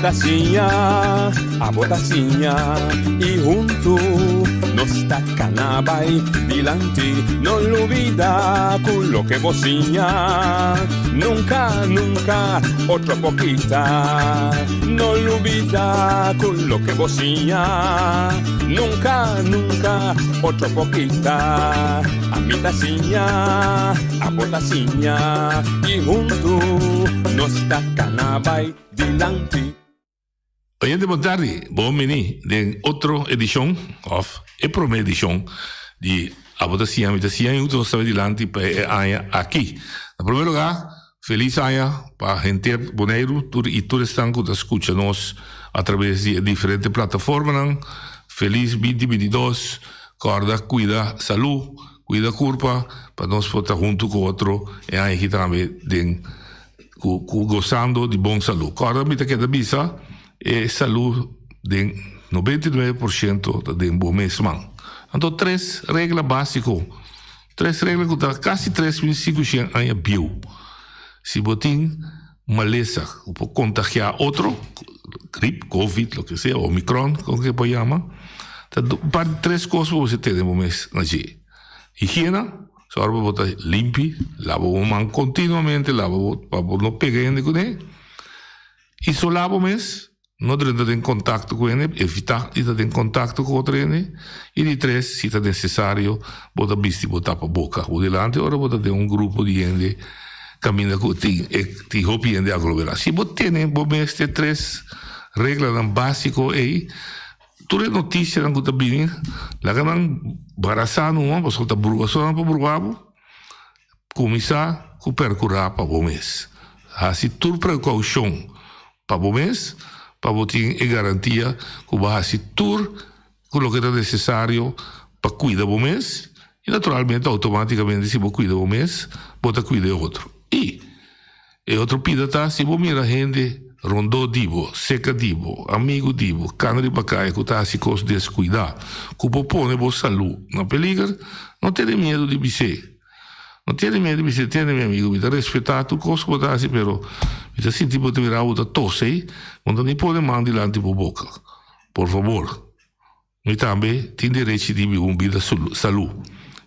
ta siña, abo ta siña i huntu nos ta kana bai dilanti. No lubida ku loke bo siña nunka, nunka otro por kita. No lubida ku loke bo siña nunka, nunka otro por kita. Ami ta siña, abo ta siña i huntu nos ta kana bai dilanti. Oyente bon tardi, bon bini den otro edishon of e prome edishon di Abo ta siña mi ta siña i huntu nos ta bai dilanti pa e aña aki. Na prome lugar felis aña pa henter Boneiru tur i tur esnan ku ta skucha nos atraves di e diferente plataformanan. Felis binti bintidos, kòrda kuida salú, kuida kurpa pa nos por ta huntu ku otro e aña aki tambe den ku ku gosando di bon salú. Kòrda mi ta keda bisa e salú den 99% ta den bo mes man. Anto tres regla básiko, tres regla ku ta kasi 3500 aña bieu. Si bo tin malesa ku por kontagiá otro, grip, covid, loke sea, omikron, kon ke por yama, ta un par di tres kos ku bo mester tene bo mes na dje. Higiena. Sòru pa bo ta limpi, laba bo man kontinuamente, laba bo pa bo no pega hende kuné. Isolá bo mes, no drenta den kontakto ku hende, evitá di ta den kontakto ku otro hende. I di tres, si ta nesesario, bo ta bisti bo tapa boka bo dilanti ora bo ta den un grupo di hende kaminda ku tin e tin hopi hende aglomerá. Si bo tene bo mes te tres reglanan básiko ei, Tur e noticianan cu ta bini, laga nan barasa numa, pasobra ta bruha so nan por bruha bo. Cuminsa cu percura pa bo mes. Haci tur precaucion pa bo mes, pa bo tin e garantia cu bo a haci tur cu loke ta necesario pa cuida bo mes, y naturalmente automaticamente si bo cuida bo mes, bo ta cuida e otro. Y. E otro pida ta si bo mira hende rondó di bo, seka di bo, amigu di bo, kana riba kaya ku ta hasi kos deskuidá ku por pone bo salú na peliger, no tene miedu di bis'é. No tene miedu di bis'é, Tene mi amigu, mi ta respetá tur kos ku bo ta hasi, pero mi ta sinti bo ta mira bo ta tosei, bo no ta ni pone man dilanti bo boka. Por fabor. Mi tambe tin derechi di biba un bida salú,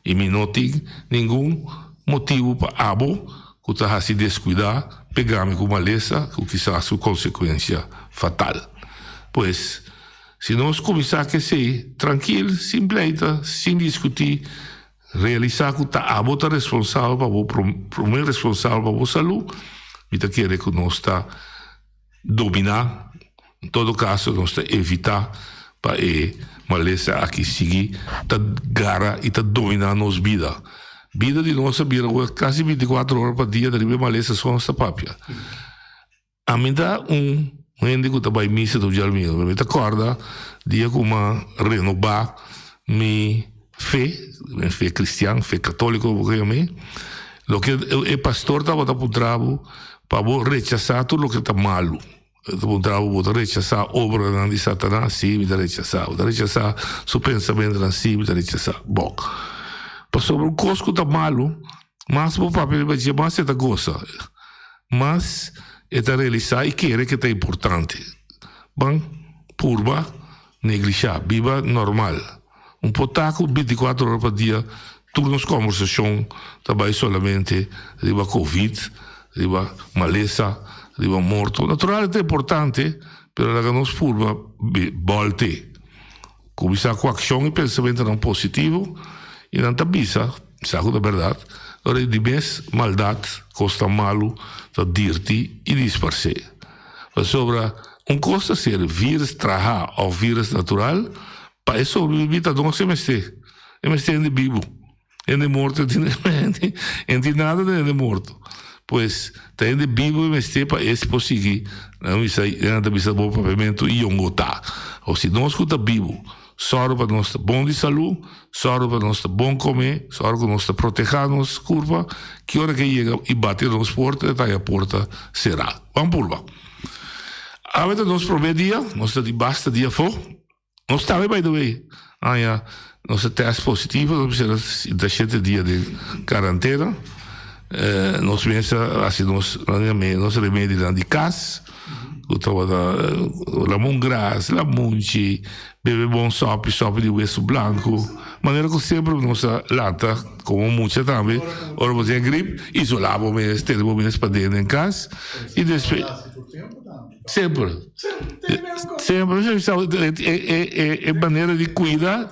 i mi no tin ningun motibu pa abo ku ta hasi deskuidá pega mi ku malesa ku kisas ku konsekuensia fatal. Pues, si nos kuminsá ku esei trankil, sin pleita, sin diskutí, realisá ku ta abo ta responsabel pa bo promé responsabel pa bo salú, mi ta kere ku nos ta dominá. En todo kaso nos ta evitá pa e malesa aki sigui ta gara i ta dominá nos bida. Bida di nos a bira awor kasi bintikuater ora pa dia ta riba e malesa so nos ta papia. Ami ta un hende ku ta bai misa tur djalmingu, pero mi ta kòrda dia ku m'a renobá mi fe, mi fe kristian, fe katóliko bo ke yam'é, loke e pastor tabata puntra bo pa bo rechasá tur loke ta malu. E ta puntra bo, Bo ta rechasá obranan di Satanas? Sí, mi ta rechasá. Bo ta rechasá su pensamentunan? Sí, mi ta rechasá. Bon, pasobra un kos ku ta malu, mas bo papia riba dje, mas e ta gosa, mas e ta realisá i kere ku e ta importante. Ban purba neglishá, biba normal. Un por ta ku bintikuater ora pa dia tur nos kòmbersashon ta bai solamente riba covid, riba malesa, riba morto. Natural e ta importante, pero laga nos purba bòlte. Kuminsá ku akshon i pensamentonan positivo i nan ta bisa, sa ku ta bèrdat, ora di mes maldat, kosnan malu ta dirti i disparsé. Pasobra un kos ta ser vírus trahá òf vírus natural, Pa e sobreviví ta nos e mester. E mester hende bibu. Hende morto e no tin nada den hende morto. Pues ta hende bibu e mester pa e por sigui nan bisa nan ta bisa bo papiamentu i yongotá. O si nos ku ta bibu sòru pa nos ta bon di salú, sòru pa nos ta bon komé, sòru ku nos ta protehá nos kurpa, ki ora ke yega i bati nos porta e ta haña porta será. Ban purba. Awe ta nos promé dia, nos ta di basta dia afó. Nos tambe by the way aña nos a test positivo, nos mester a sinta shete dia den karantena. Nos mes a hasi nos nos remedinan di kas. Ku tabata lamongras, lamunchi, bebe bon sòpi, sòpi di wesu blanku. Manera ku semper nos a lanta komo mucha tambe, ora bo tin e grip, isolá bo mes, tene bo mes paden den kas i despues. Semper. Semper. E manera di kuida.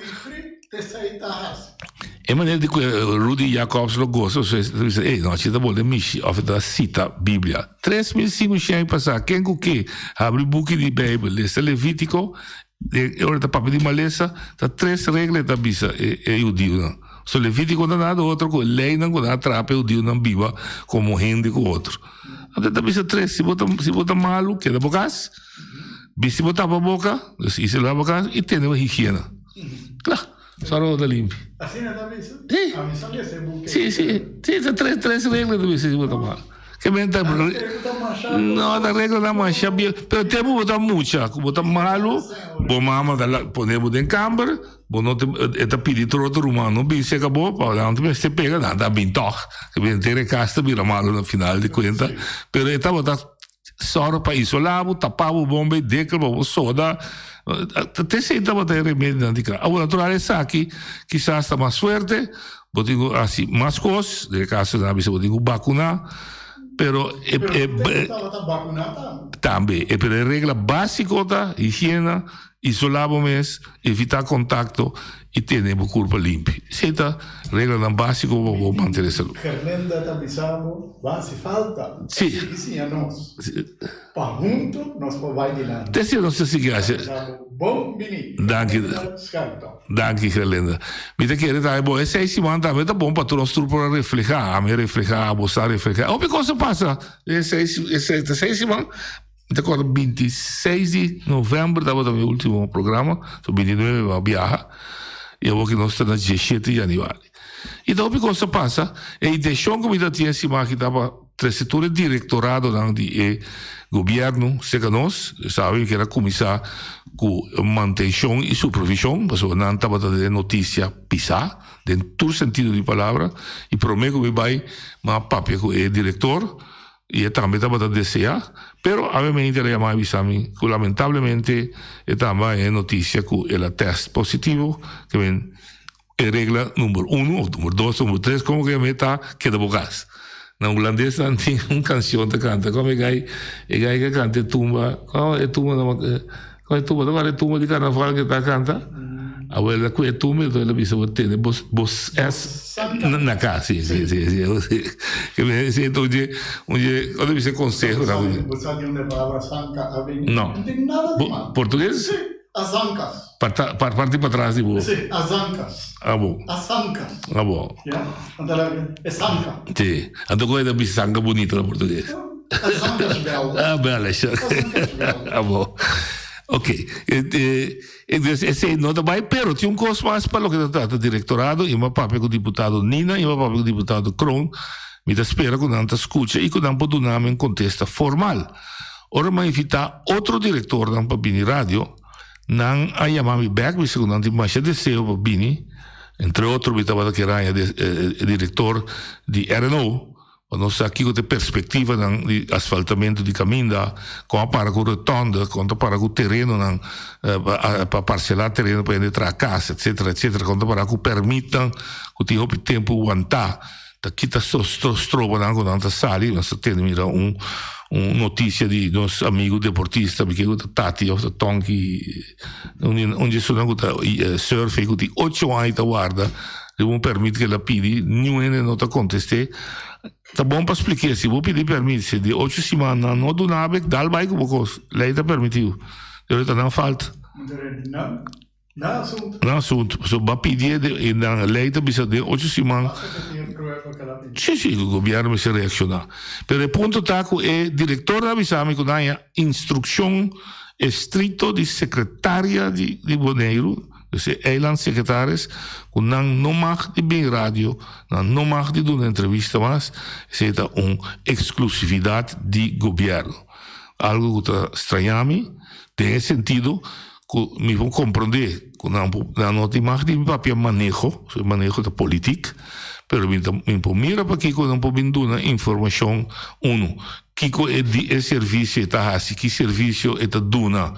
E manera di kuida, Rudy Jacobs lo gosa, so e ta bisa, ey, no, asina ta bolbe mishi of e ta sita Biblia. 3500 aña pasá, ken ku ke habri buki di Beibel, lesa Levítiko, e ora ta papia di malesa, ta tres regla e ta bisa e hudiunan. So Levítiko no ta nada otro ku e leinan ku nan a traha pa e hudiunan biba komo hende ku otro. Anto e ta bisa tres, si bo ta si bo ta malu, keda bo kas, bisti bo tapa boka, dus isolá bo kas i tene bo higiena. Kla, sòru bo ta limpi. Asina ta bisa? Si. Ami sa lesa e buki. Si, si, si, ta tres tres regla ta bisa si bo ta malu. Ke men ta No, ta reglanan masha bien, pero tempu bo ta mucha ku bo ta malu, bo mama ta pone bo den kamber. Bo no te, e ta pidi tur otro ruman no bin cerca bo, pa nan ta mester pega, nan ta bin tog. Ke bin henter e cas ta bira malo na final di cuenta. Pero e tabata sòru pa isola bo, tapa bo bon bay dekel pa bo soda. Te esey tabata e remedionan di cas. Awor natural esaki kisas ta mas fuerte, bo tin cu haci mas cos, den e caso nan a bisa bo tin cu bacuna, pero e, e, Pero tabata bacuna tambe. Tambe, e pero e regla basico ta higiena, Isolá bo mes, evitá kontakto i tene bo kurpa limpi. Esei ta reglanan básiko pa bo mantené salú. Gerlinda ta bisa bo, Bo hasi falta. Ta Sí. sigui siña nos. Pa huntu nos por bai dilanti. Te asina nos ta sigui hasi. Ta bisa bo, Bon bini. Danki. Gerlinda Schelto. Danki, Gerlinda. Mi ta kere tambe bo e seis siman tambe ta bon pa tur nos tur por a reflehá. Ami a reflehá, abo sa reflehá. Hopi kos a pasa den e seis, e seis, ta seis siman. Mi ta corda 26 di november tabata mi ultimo programa, so 29 mi a biaha y awor ki nos ta na 17 di januari. Y ta hopi cos a pasa, e intencion cu mi ta tin e siman aki ta pa trece tur e directoradonan di e gobierno cerca nos, sabi mi kier a cuminsa cu mantencion y supervision, pasobra nan tabata den e noticia pisa den tur sentido di palabra y prome cu mi bay mi a papia cu e director. I e tambe tabata deseá, pero awemente el a yamá i bisa mi ku lamentablemente e tambe a haña e notisia ku el a tèst positivo, ke men e regla number unu òf number dos, number tres, komo ke yam'é ta keda bo kas. Na hulandes nan tin un kanshon ta kanta, komo e gai e gai ke kanta e tumba, komo e tumba Con e tumba, tabata e tumba di carnaval ke ta canta. Awel a cu e tumba enton el a bisa bo tene bo bo es na cas. Si, si, si, si. Ke mi si enton dje un dje ora bisa conseho ta Bo sa di unda e palabra sanka a bini? No. No tin nada di mal. Portugues? Si, as ancas. Parta parti patras di bo. Si, as ancas. Ah bo. As ancas. Ah bo. Ya, anto el a bisa e sanka. Si, anto con e ta bisa sanka bunito na portugues? As ancas belas. Ah, belas. As ancas belas. Ah bo. Ok, dus esei no ta bai, pero tin un kos mas pa loke ta trata direktorado, i mi a papia ku diputado Nina, i mi a papia ku diputado Kroon, mi ta spera ku nan ta skucha i ku nan por duna mi un kontesta formal. Ora mi a invitá otro direktornan pa bini radio, Nan a yama mi bek, bisa ku nan tin masha deseo pa bini. Entre otro mi tabata kier haña e direktor di RNO pa nos sa kiko ta e perspektivanan di asfaltamentu di kaminda, kon a para ku rotonde, kon ta para ku terenonan pa parselá tereno pa hende traha kas, etsetera, etsetera, kon ta para ku pèrmitnan ku tin hopi tempu wantá. Ta kita strobanan ku nan ta sali. Nos ta tende mira un un notisia di nos amigu deportista, mi kere ku ta Tati òf ta Tonki, un di un di esunnan ku ta surf ku tin ocho aña ta warda riba un pèrmit ku el a pidi, niun hende no ta kontest'é. Ta bon pa splik'é, si bo pidi pèrmit, si di ocho siman nan no duna bo, dal bai ku bo kos, lei ta pèrmití bo, pero ta nan falta. Na asuntu. Na asuntu. Pasobra bo a pidi e nan lei ta bisa den ocho siman. Basta ku tin e prueba ku el a pidi. Si, si, ku gobièrnu mester reakshoná. Pero e punto ta ku e direktor a bisa mi ku nan haña instrukshon estrikto di sekretaria di di Boneiru, dus e eilandsecretaris, ku nan no mag di bin radio, nan no mag di duna entrevista mas, esei ta un eksklusividat di gobièrnu. Algu ku ta straña mi den e sentido Ku mi por komprondé ku nan por, nan no tin mag di papia maneho, so maneho ta politik, Pero mi ta mi por mira pakiko nan por bin duna informashon unu kiko e di e servisio e ta hasi, ki servisio e ta duna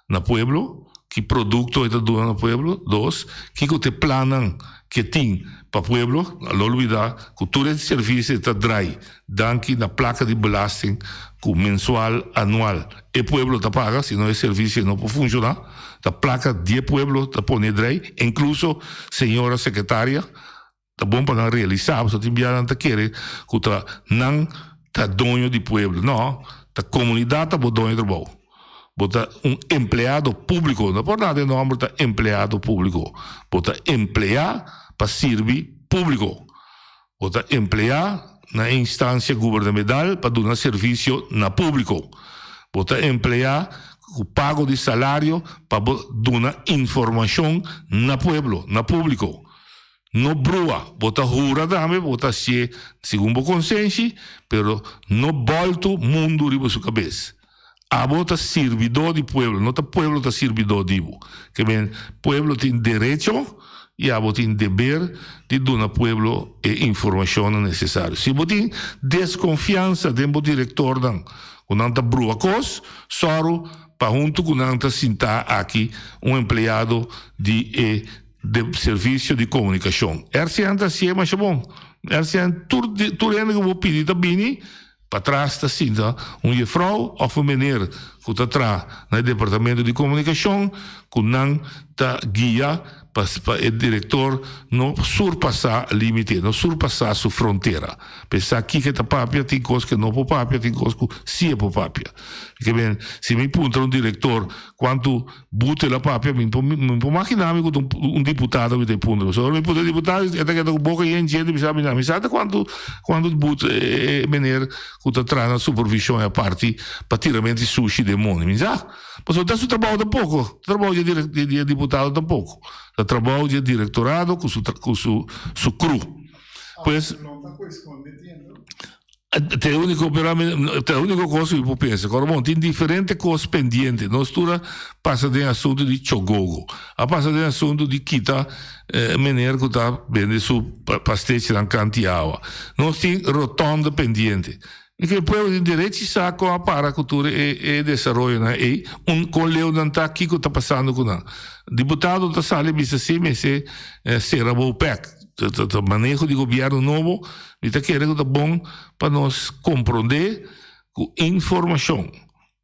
na pueblo, ki produkto e ta duna na pueblo. Dos, kiko ta e plannan ke tin pa pueblo. Lo lubida ku tur e servisio ta drai danki na plaka di belasting ku mensual, anual e pueblo ta paga, sino e servisio no por funshoná. Ta plaka di e pueblo ta pone drai, inkluso señora sekretaria. Ta bon pa nan realisá, pasobra tin bia nan ta kere ku ta nan ta doño di pueblo. No, ta komunidat ta bo doño trabou. Bo ta un empleado públiko. No por nada e nòmber ta empleado públiko. Bo ta empleá pa sirbi públiko. Bo ta empleá na e instansia gubernamental pa duna servisio na públiko. Bo ta empleá ku pago di salario pa bo duna informashon na pueblo, na públiko. No brua, bo ta hura tambe, bo ta hacié segun bo consenshi, pero no boltu mundu riba su cabes. Abo ta sirbidó di pueblo, no ta pueblo ta sirbidó di bo. Ke men, pueblo tin derecho y abo tin deber di duna pueblo e informacionnan necesario. Si bo tin desconfiansa den bo directornan cu nan ta brua cos, sòru pa huntu cu nan ta sintá aki un empleado di e De servisio di komunikashon. RCN ta hasié masha bon. RCN tur tur hende ku bo pidi ta bini, patras ta sinta un jefrou òf un meneer ku ta traha na e departamento di komunikashon ku nan ta guia pa pa e direktor no surpasá límite, no surpasá su frontera. Pensa kiko e ta papia, tin kos ku e no por papia, tin kos ku sí e por papia. Ke men si mi puntra un direktor kuantu Boete la papia, mi por mi por magina mi ku ta un diputado mi ta e puntra. Pasobra ora mi puntra e diputado e ta keda ku boka yen djente mi sa mi mi sa ta kuantu kuantu boete e meneer ku ta traha na supervishon e parti pa tiramento di sushi den mondi. Mi sa. Pasobra ta su trabou tampoko, ta trabou di e di e diputado tampoko. Ta trabou di e direktorado ku su ku su su crew. Pues. Ta e úniko, pero ami, ta e úniko kos ku mi por pensa. Kòrda bon, tin diferente kos pendiente. Nos tur a pasa den asuntu di chogogo, a pasa den asuntu di kita meneer ku ta bende su pastechinan kanti awa. Nos tin rotonde pendiente. Mi ke pueblo tin derechi sa kon a para ku tur e e desaroyonan ei, un kon leu nan ta, kiko ta pasando ku nan. Diputado ta sali bisa si mester sera bopek. Ta maneho di gobièrnu nobo, mi ta kere ku ta bon pa nos komprondé ku informashon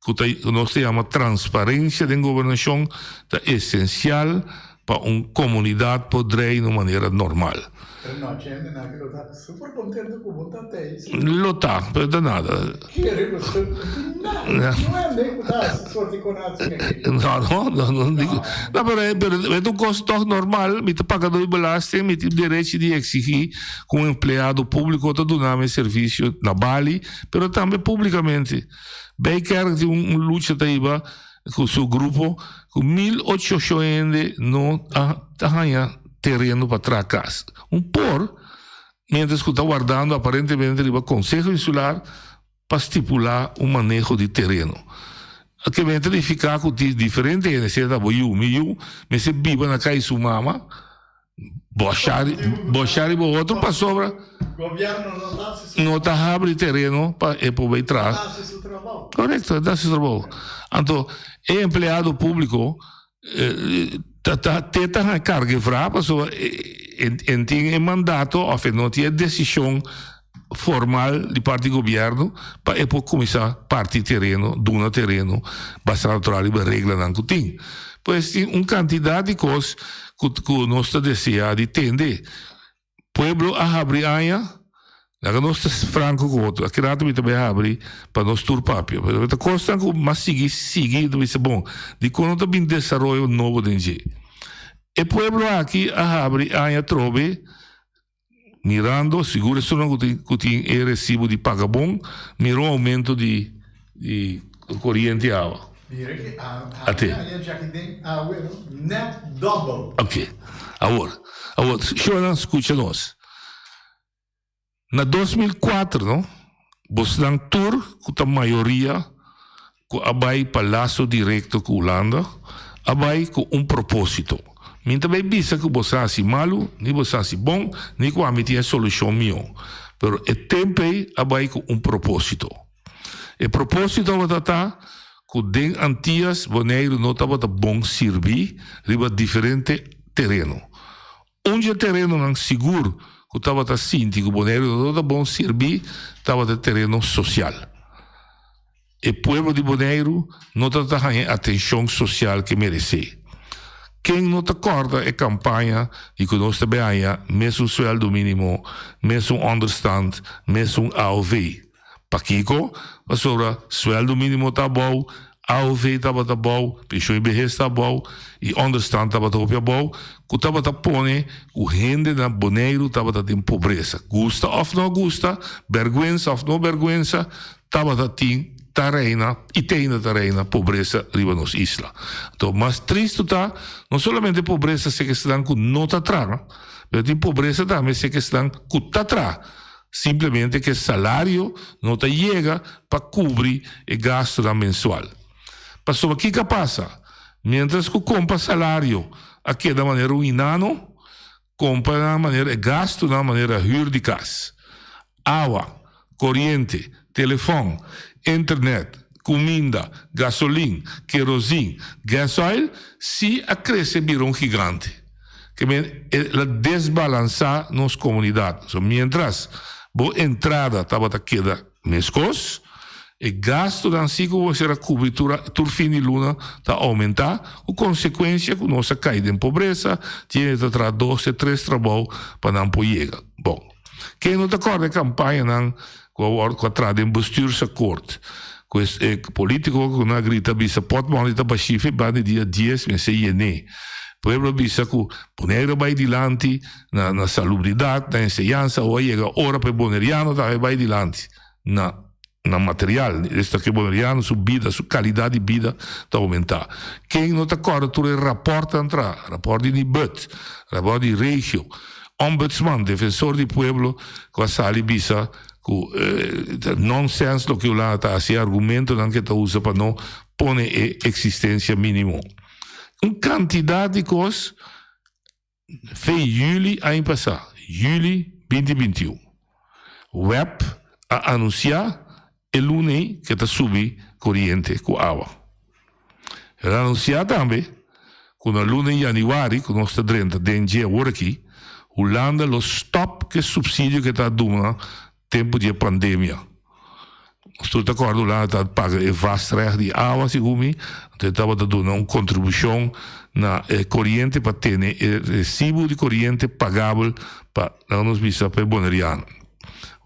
ku ta ku nos ta yama transparensia den gobernashon ta esensial pa un komunidat por drei na un manera normal. Pero no chende na ki lo ta super contento cu bo ta tey. Lo ta, pero ta nada. Kere cu su nada, no hende cu ta haci sorti con haci aki. No, no, no, no digo. No, pero pero e ta un cos toch normal, mi ta paga doy belasting, mi tin derechi di exigi cu un empleado publico ta duna mi servicio na Bali, pero tambe publicamente. Bijkerk tin un lucha ta hiba cu su grupo cu 1800 hende no a ta haya tereno pa traha cas. Un por, mientras cu ta wardando aparentemente riba Conseho Insular pa stipula un maneho di tereno. Ke men ta nifica cu tin diferente hende, sea ta bo yu, mi yu, mester biba na cay su mama, Boshá boshá riba otro pasobra no ta habri tereno pa e por bay traha. Korekto, e ta hasi su trabou. Anto e empleado públiko ta ta te ta haña karga e vra pasobra e tin e mandato òf e no tin e desishon formal di parti gobièrnu pa e por kuminsá parti tereno, duna tereno basá natural riba reglanan ku tin. Pues tin un kantidat di kos ku ku nos ta deseá di tende. Pueblo a habri aña, laga nos ta franko ku otro, aki rato mi ta bai habri pa nos tur papia, pero ta kosnan ku mas sigui sigui ta bisa bon, dikon no ta bin desaroyo nobo den dje? E pueblo aki a habri aña atrobe. Mirando, sigur esunnan ku tin ku tin e resibo di paga bon, mira un oumento di di koriente awa. Mira ki a Ate. a djaki den awe no net dobbel. Ok. Awor, awor, shornan skucha nos. Na 2004 no, bosnan tur ku ta mayoria ku a bai pa laso direkto ku Hulanda, a bai ku un proposito. Mi n'ta bay bisa ku bo sa hasi malu, ni bo sa hasi bon, ni ku ami tin e solushon mihó. Pero e tempu ei a bay ku un propósito. E propósito tabata ta ku den Antias Boneiru no tabata bon sirbí riba diferente tereno. Un dje terenonan sigur ku tabata sinti ku Boneiru no tabata bon sirbí tabata e tereno sosial. E pueblo di Boneiru no ta ta haña e atenshon sosial ku e meresé. Ken no ta kòrda e kampaña di ku nos ta bai haña mesun suèldu mínimo, mesun ònderstand, mesun AOV? Pakiko? Pasobra suèldu mínimo ta abou, AOV tabata abou, penshon di behes ta abou i ònderstand tabata hopi abou, ku tabata pone ku hende na Boneiru tabata den pobresa. Gusta òf no gusta, bèrgwensa òf no bèrgwensa, Tabata tin, ta reina y te ainda ta reina pobresa riba nos isla. Anto mas tristo ta, no solamente pobresa seke esnan cu no ta traha, pero tin pobresa tambe seke esnan cu ta traha. Simplemente cu e salario no ta yega pa cubri e gastonan mensual. Pasobra kico a pasa? Mientras cu compa salario a keda manera un inano, Compranan manera e gastonan manera huur di cas, awa, coriente, telefon, internet, cuminda, gasolin, kerozin, gasoil si a crece bira un gigante. Ke men e la desbalansa nos comunidad. So mientras bo entrada tabata keda Meskos, e gastunan si ku bo mester a kubri tur tur fin di luna ta oumentá, ku konsekuensia ku nos a kai den pobresa, tin hende ta traha dos te tres trabou pa nan por yega. Bon, ken no ta kòrda e kampañanan ku a wòrdu ku a traha den Bestuursakkoord, ku e polítiko ku nan a grita bisa pòtmòni ta bashí fe banda di dia dies mester yen'é. Pueblo a bisa ku Boneiru a bai dilanti na na salubridat, na enseñansa, o a yega ora pa e boneriano tambe bai dilanti na na material, esta ku e boneriano su bida, su kalidat di bida ta oumentá. Ken no ta kòrda tur e rapòrtnan traha, rapòrt di Nibud, rapòrt di Regio, Ombudsman, Defensor di Pueblo, ku a sali bisa ku ta nonsens loke Hulanda ta hasi, e argumentonan ku e ta usa pa no pone e eksistensia mínimo. Un kantidat di kos. Fin juli aña pasá, juli binti bintiun, web a anunsiá e luna ei ke ta subi koriente ku awa. El a anunsiá tambe ku na luna di yanüari ku nos ta drenta den dje awor aki, Hulanda lo stòp ku e supsidio ke ta duna Tempu di e pandemia. Nos tur ta kòrda Hulanda ta paga e vastrecht di awa segun mi, anto e tabata duna un kontribushon na e koriente pa tene e resibu di koriente pagabel pa laga nos bisa pa e boneriano.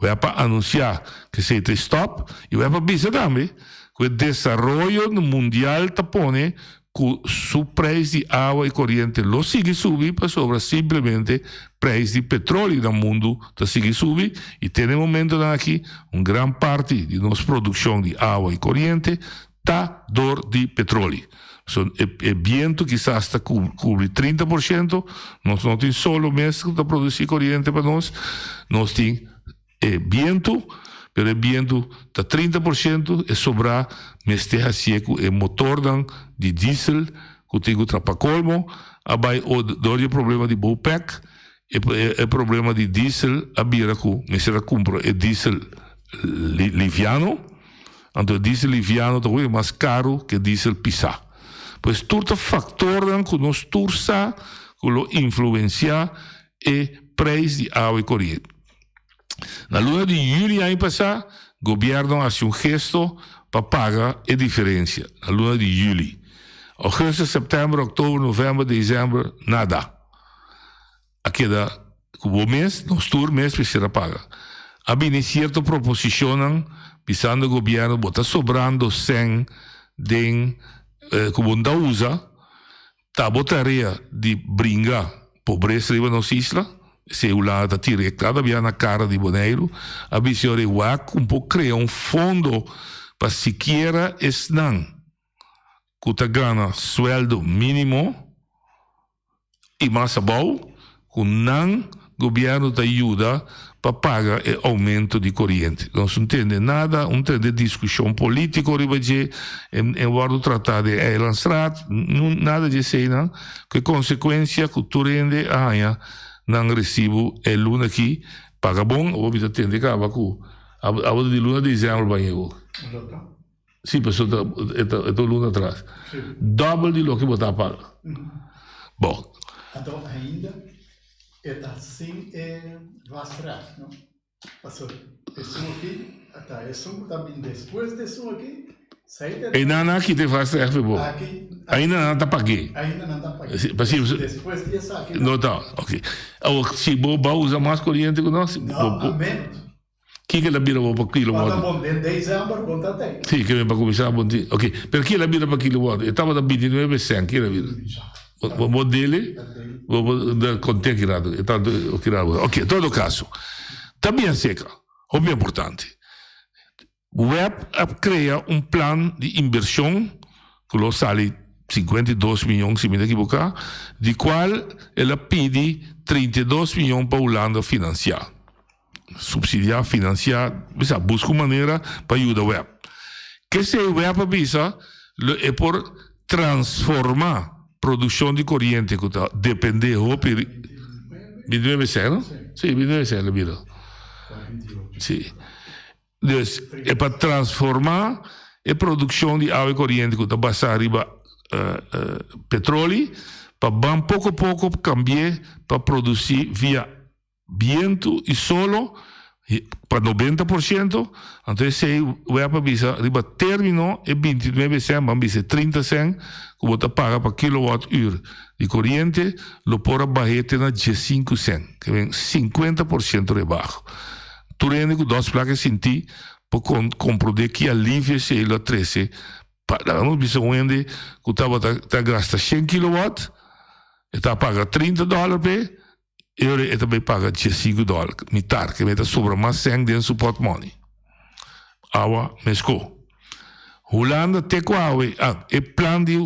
Web a anunsiá ku esei ta e stòp i web a bisa tambe ku e desaroyo mundial ta pone ku su prijs di awa i koriente lo sigui subi pasobra simplemente prijs di petroli na mundu ta sigui subi i te na e momentonan aki un gran parti di nos produkshon di awa i koriente ta dor di petroli. So e bientu kisas ta kubri 30 por shento, nos no tin solo mes ku ta produsi koriente pa nos, nos tin E bientu, pero e bientu ta 30 por ciento, e sobrá mester hacié cu e motornan di diesel cu tin cu tra pa colmo a bay o dor di e problema di Bopec, e e problema di diesel a bira cu mester a cumpra e diesel liviano, anto e diesel liviano ta hopi mas caro cu e diesel pisá. Pues tur ta factornan cu nos tur sa cu lo influencia e prijs di awa y coriente. Na luna di juli aña pasá, gobièrnu a hasi un gesto pa paga e diferensia. Na luna di juli. Augustus, sèptèmber, òktober, novèmber, desèmber, nada. A keda ku bo mes, nos tur mes mester a paga. A bini sierto proposishonnan bisando gobièrnu bo ta sobrando sèn den ku bo no ta usa. Ta bo tarea di bringa pobresa riba nos isla? Esei Hulanda ta tira e kada bia na kara di Boneiru. A bisa ora e wak un por krea un fondo pa sikiera esnan ku ta gana sueldo minimo i mas abou ku nan. gobièrnu ta yuda pa paga e oumento di koriente. Nos no tende nada, un tende diskushon polítiko riba dje, e wòrdu tratá den Eilandsraad, nada di eseinan, ku e konsekuensia ku tur hende a haña nan resibu e luna aki paga bon, awor mi ta tende kaba ku awor di luna desèmber ban yego. Si, pasobra e ta e ta un luna atras. Dòbel di loke bo ta paga. Bon. Anto ainda e ta sin e vastrecht, no? Pasobra esun aki ta esun ku ta bin despues di esun aki, sei ta. Einan nan a kita e vastrecht for bo. Ainda nan ta pag'é. Ainda nan ta pag'é. Despues di esaki. No ta, ok. Awor si bo ba usa mas koriente ku nos. No, a menos. Kiko el a bira bo pa kilowatt? Tabata bon den december bon ta tei. Si, ke men pa kuminsá bon tin. Ok, pero ki el a bira pa kilowatt? E tabata bintinuebe sènt, ki el a bira? Bo bo dele? Bo bo da konté ki rato, e tantu ki rato. Ok, todo kaso, ta bien seka, hopi importante. Web a krea un plan di inbershon ku lo sali 52 miyon, si mi no ekiboká, di kual el a pidi 32 miyon pa Hulanda finansiá. Subsidiá, finansiá, bisa buska un manera pa yuda web. Kesei web a bisa lo e por transformá produkshon di koriente ku ta dependé hopi 29 sèn, no? Sí, 29 sèn lo bira. Sí. Dus e pa transformá e produkshon di awa i koriente ku ta basá riba petroli pa ban poko poko kambi'é pa produsí via bientu i solo pa 90%, anto esei web a bisa riba término e 29 sèn ban bisa e 30 sèn ku bo ta paga pa kilowatt ür di koriente lo por a bah'é te na 15 sèn, ke men 50% rebaho. Tur hende ku dos plaka sinti por komprondé ki alivio esei lo a trese pa nan. Nos bisa un hende ku tabata ta gasta shen kilowatt, e ta paga 30 dòler p'e, e ora e ta bai paga 15 dòler, mitar, ke ta sobra mas sèn den su pòtmòni. Awa meskó. Hulanda te ku awe e plan di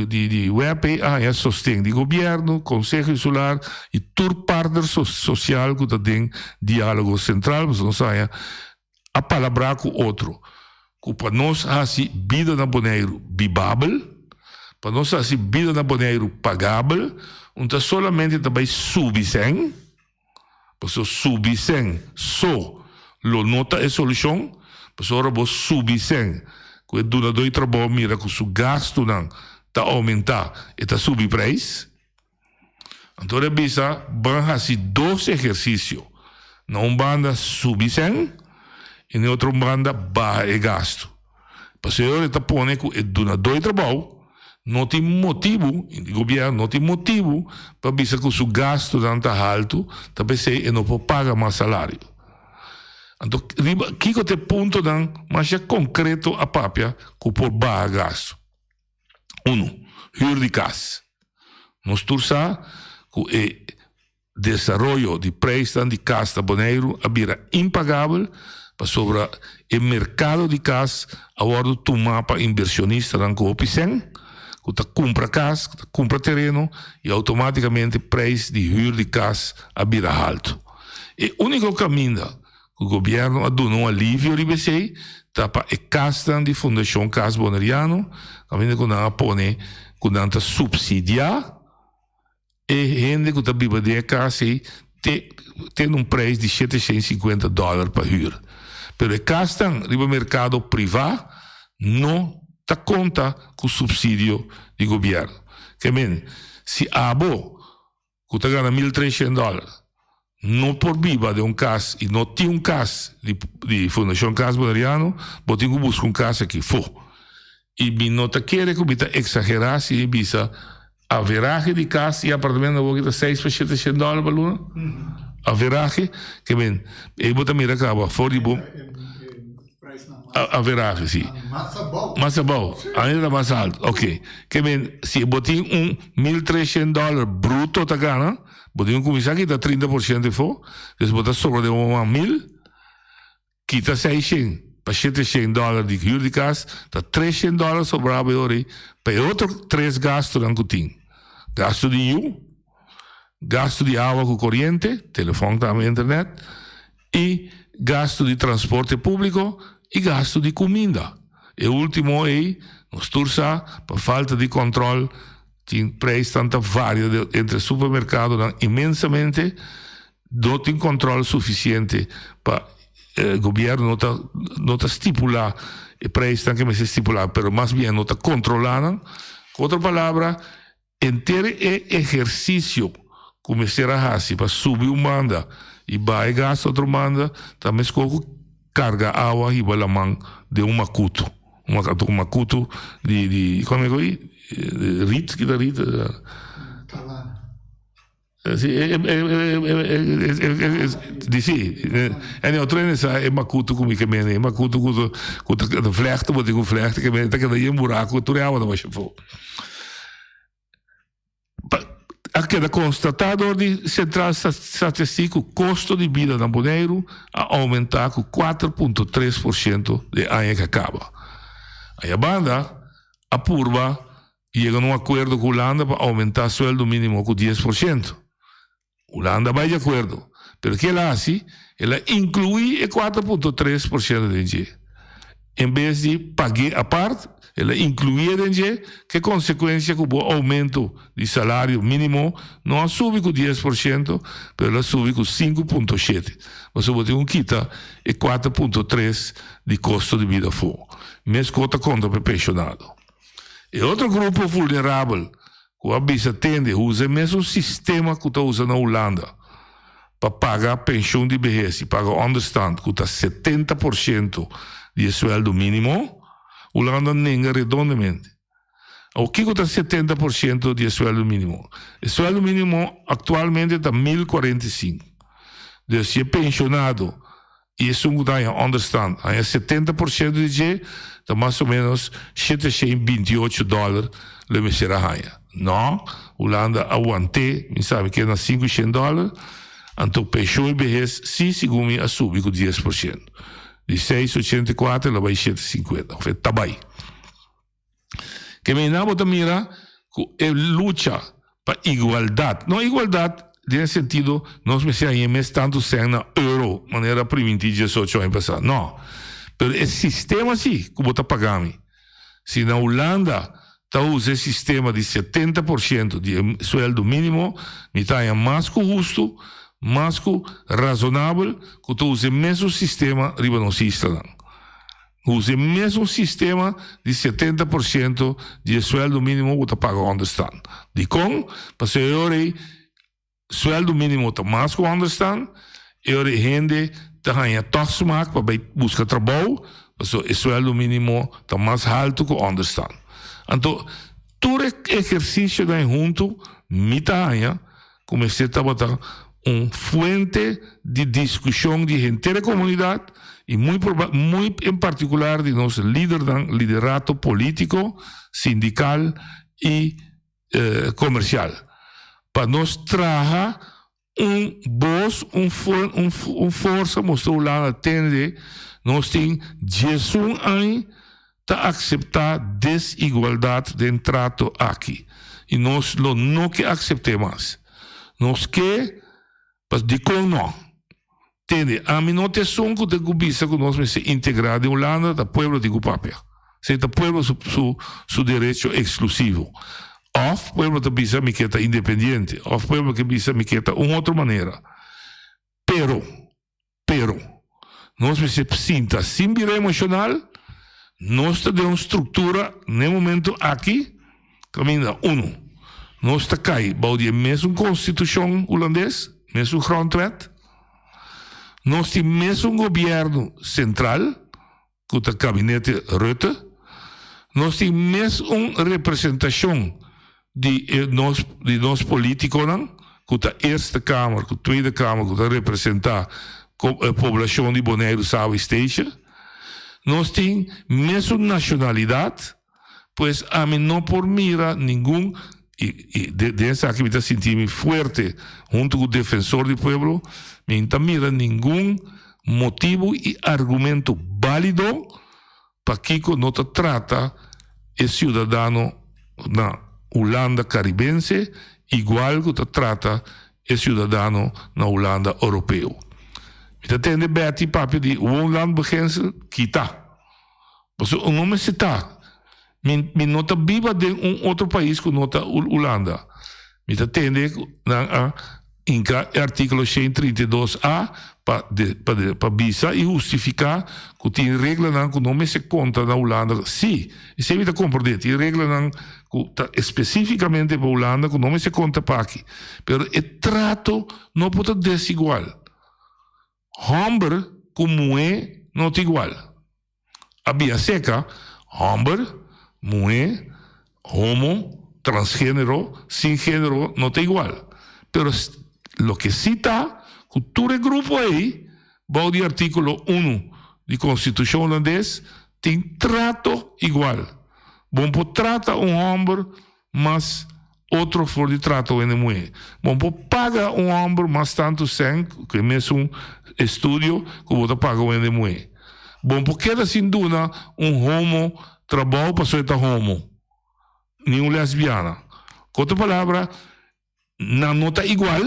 di web ei a haña sosten di gobièrnu, Konseho Insular i tur partner sosial ku ta den Diálogo Sentral pasobra nos a haña a palabrá ku otro ku pa nos hasi bida na Boneiru bibabel, pa nos hasi bida na Boneiru pagabel, un ta solamente ta bai subi sèn. Pasobra subi sèn so lo no ta e solushon, pasobra ora bo subi sèn ku e dunadó di trabou mira ku su gastunan ta oumentá, e ta subi preis. Anto ora e bisa ban hasi dos ehersisio, na un banda subi sèn i na e otro banda baha e gastu. Pasobra ora e ta pone ku e dunadó di trabou no tin motibu, i di gobièrnu no tin motibu pa bisa ku su gastunan ta haltu, ta p'esei e no por paga mas salario. Anto riba kiko ta e puntonan masha konkreto a papia ku por baha gastu? Unu, hür di kas. Nos tur sa ku e Desaroyo di prijsnan di kas na Boneiru a bira impagabel pasobra e merkado di kas a wòrdu tumá pa inbershonistanan ku hopi sèn ku ta kumpra kas, ku ta kumpra tereno i outomátikamente prijs di hür di kas a bira haltu. E úniko kaminda ku gobièrnu a duna un alivio riba esei ta pa e kasnan di Fundashon Kas Boneriano kaminda ku nan a pone ku nan ta supsidiá E hende ku ta biba den e kas ei te tene un preis di 750 dòler pa hür. Pero e kasnan riba merkado privá no ta konta ku supsidio di gobièrnu. Ke men, si abo ku ta gana 1300 dòler no por biba den un kas i no tin un kas di di Fundashon Kas Boneriano, bo tin ku buska un kas aki fo. I mi no ta kere ku mi ta eksagerá si mi bisa averahe di kas i apartamento awor ki ta seis pa shete shen dòler pa luna. Averahe, ke men, ei bo ta mira kaba for di bo. Averahe, si. Mas abou. Ainda ta mas alto. Ok. Ke men, si bo tin un 1300 dòler bruto ta gana, Bo tin ku kuminsá kita 30% efo, des bo ta sobra den un man mil, kita 600 pa 700 dòler di hür di kas, ta 300 dòler sobrá bo e ora ei pa e otro tres gastunan ku tin. Gastu di yu, Gastu di awa ku koriente, telefòn tambe internet, i gastu di transporte públiko i gastu di kuminda. E último ei, nos tur sa, pa falta di kòntròl tin preisnan ta varia entre supermerkadonan inmensamente, no tin kòntròl sufisiente pa gobièrnu no ta no ta stipulá e preisnan ke mester stipulá, pero mas bien no ta kontrolá nan. Ku otro palabra, Henter e ehersisio ku mester a hasi pa subi un banda i baha e gas otro banda ta meskos ku karga awa hiba laman den un makutu. Un makutu di di komo e ko'i? Rit, kita rit? Kalana. Si, e di si. En e otro hende sa e makutu ku mi ke mende. E makutu ku ta ku ta vlègte, bo tin ku vlègte ke mende ta keda yen buraku, tur e awa ta basha afó. Pa a keda konstatá dor di Sentral Statistik ku kosto di bida na Boneiru a oumentá ku 4.3% den aña ku a kaba. Ayabanda a purba Yega na un akuerdo ku Hulanda pa oumentá sueldo mínimo ku 10%. Hulanda bai di akuerdo, pero ke el a hasi? El a inkluí e 4.3% den dje. En bes di pag'é apart, el a inkluié den dje, ke konsekuensia ku bo oumento di salario mínimo no a subi ku 10%, pero el a subi ku 5.7. Pasobra bo tin ku kita e 4.3 di kosto di bida afó. Meskos ta konta pa e penshonado. E otro grupo vulnerabel ku a bisa tende usa e mesun sistema ku ta usa na Hulanda pa paga penshun di behes i paga onderstand ku ta 70% di e sueldo minimo, Hulanda nenga redondemente. Awor kiko ta 70% di e sueldo minimo? E sueldo minimo aktualmente ta 1045. Dus si e penshonado I esun ku ta haña onderstand haña 70% di dje, ta mas o ménos 728 dòler lo e mester a haña. Nò, Hulanda a want'é, mi sabi ke na 500 dòler, anto penshon i behes sí segun mi a subi ku 10%. Di 684 el a bai 750, òf e ta bai. Ke mena bo ta mira ku e lucha pa igualdat, no igualdat den e sentido nos mester haña mes tantu sèn na euro manera primintí 18 aña pasá, no, pero e sistema sí ku bo ta paga mi. Si na Hulanda ta usa e sistema di 70% di e sueldo mínimo, mi ta haña mas ku hustu, mas ku razonabel ku ta usa e mesun sistema riba nos islanan. Usa e mesun sistema di 70% di e sueldo minimo ku ta paga onderstand. Dikon? Pasobra e ora ei sueldo minimo ta mas ku onderstand, e ora ei hende ta haña tòg smak pa bai buska trabou, pasobra e sueldo minimo ta mas haltu ku onderstand. Anto tur e ehersisionan ei huntu mi ta haña ku mester tabata un fuente di diskushon di henter e komunidat i muy proba muy en partikular di nos lidernan, liderato polítiko, sindikal i komersial pa nos traha un bos, un un forsa mustra Hulanda tende nos tin 11 aña ta akseptá desigualdat den trato aki i nos lo no ke aksept'é mas. Nos ke pas dikon no? Tende, ami no ta esun ku tin ku bisa ku nos mester integrá den Hulanda, ta pueblo tin ku papia. Esei ta pueblo su su su derecho eksklusivo. Òf pueblo ta bisa mi ke ta independiente, òf pueblo ke bisa mi ke ta un otro manera. Pero. Pero, nos mester sinta sin bira emocional, nos ta den un structura n'e momento aki caminda, uno, nos ta cay bao di e mesun constitucion Hulandes, mesun grondwet, nos tin mesun gobierno central, ku ta Gabinete Rutte, nos tin mes un representashon di e nos di nos politikonan ku ta Eerste Kamer ku Tweede Kamer ku ta representá e poblashon di Boneiru, Saba i Statia. Nos tin mesun nashonalidat. Pues ami no por mira ningun, i i den esaki mi ta sinti mi fuerte huntu ku Defensor di Pueblo, mi no ta mira ningun motibu i argumento bálido pakiko no ta trata e siudadano na Hulanda Karibense igual ku ta trata. e siudadano na Hulanda Oropeo. Mi ta tende Betty papia di woonlandbeginsel, kita. Pasobra un no mester ta. Mi mi no ta biba den un otro pais ku no ta Hulanda. Mi ta tende ku nan a hinka e artíkulo 132 a pa de pa de pa bisa i hustifiká ku tin reglanan ku no mester konta na Hulanda. Sí, esei mi ta komprondé. Tin reglanan ku ta espesífikamente pa Hulanda ku no mester konta pa aki. Pero e trato no por ta desigual. Hòmber ku muhé no ta igual. A bia seka, hòmber, muhé, homo, transgénero, sin género no ta igual. Pero loke sí ta ku tur e grupo ei bou di artíkulo unu di Konstitushon Hulandes tin trato igual. Bon por trata un hòmber mas otro for di trato hende muhé. Bo por paga un hòmber mas tantu sèn ku e mesun estudio ku bo ta paga un hende muhé. Bo por keda sin duna un homo trabou pasobra e ta homo, ni un lesbiana. Ku otro palabra, Nan no ta igual,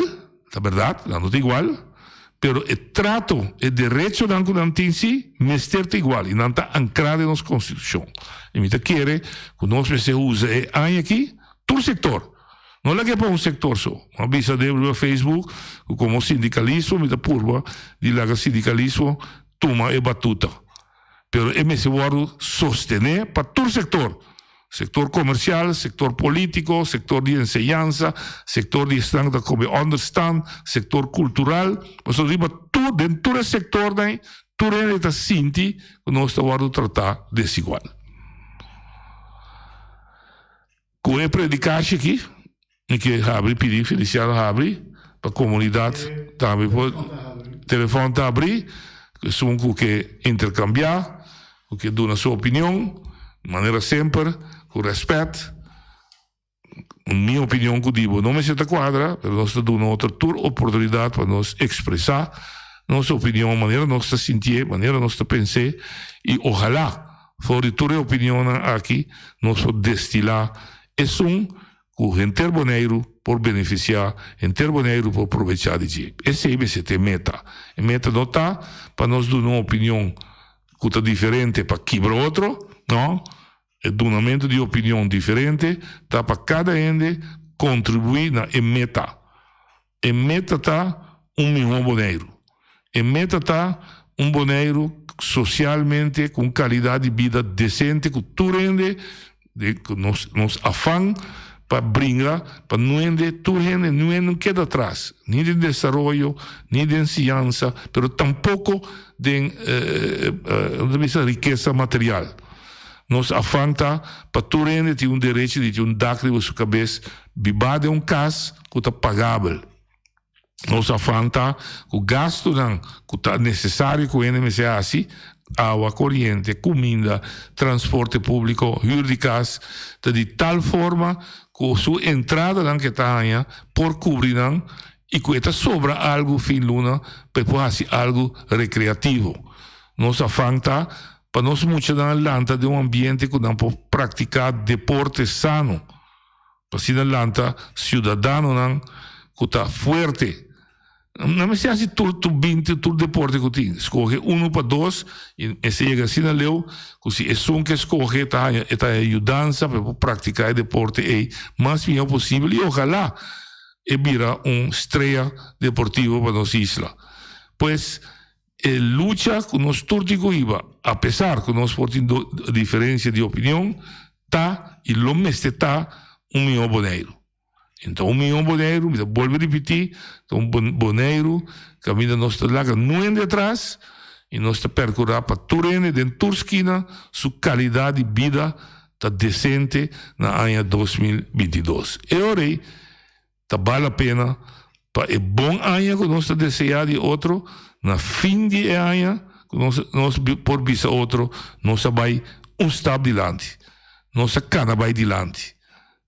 ta berdad, nan no ta igual, pero e trato, e derechonan ku nan tin si mester ta igual i nan ta ankrá den nos konstitushon. I mi ta kere ku nos mester usa e aña aki tur sektor, no laga pa un sektor so. Mi a bisa den riba Facebook ku komo sindikalismo mi ta purba di laga sindikalismo tuma e batuta. Pero e mester wòrdu sostené pa tur sektor, sektor komersial, sektor polítiko, sektor di enseñansa, sektor di esnan ku ta kome ònderstan, sektor kultural. Pasobra riba tur, den tur e sektornan ei, tur hende ta sinti ku nos ta wòrdu tratá desigual. Ku e predikashi aki, mi ke habri pidi Feliciano habri pa komunidat tambe por telefòn ta habri, esun ku ke interkambiá, ku ke duna su opinion, manera semper, ku rèspèt. Mi opinion ku di bo no mester ta kuadra, pero nos ta duna otro tur oportunidat pa nos ekspresá nos opinion manera nos ta sintié, manera nos ta pens'é i ohalá For di tur e opinionnan aki nos por destilá esun ku henter Boneiru por benefisiá, henter Boneiru por probechá di dje. Esei mester ta e meta. E meta no ta pa nos duna un opinion ku ta diferente pa kibra otro, no. E dunamentu di opinion diferente ta pa kada hende kontribuí na e meta. E meta ta un mihó Boneiru. E meta ta un Boneiru sosialmente ku un kalidat di bida desente ku tur hende ku nos nos afan pa bringa pa nuende tur hende nuen no keda atras ni den desaroyo ni den siñansa pero tampoko den rikesa material. Nos afan ta pa tur hende tin un derecho di tin un dak riba su kabes, bibá den un kas ku ta pagabel. Nos afan ta ku gastunan ku ta nesesario ku hende mester hasi, awa, koriente, kuminda, transporte públiko, hür di kas, ta di tal forma ku su entradanan ku e ta haña por kubri nan i ku e ta sobra algu fin luna pa e por hasi algu rekreativo. Nos afan ta pa nos muchanan lanta den un ambiente ku nan por praktiká deporte sano, pa asina lanta siudadanonan ku ta fuerte. Nan mester hasi tur tur binti tur deporte ku tin, skohe unu pa dos i mester yega asina leu ku si esun ke skohe ta haña e ta haña yudansa pa e por praktiká e deporte ei mas mihó posibel i ojalá e bira un strea deportivo pa nos isla. Pues. E lucha ku nos tur tin ku hiba, apesar ku nos por tin diferensia di opinion, ta i lo mester ta un mihó Boneiru. Enton un mihó Boneiru, mi ta bolbe ripití, ta un Boneiru kaminda nos ta laga nuende atras i nos ta perkurá pa tur hende den tur skina su kalidat di bida ta desente na aña 2022. E ora ei Ta bal la pena pa e bon aña ku nos ta deseá di otro, na fin di e aña ku nos nos por bisa otro, nos a bai un stap dilanti, nos a kana bai dilanti.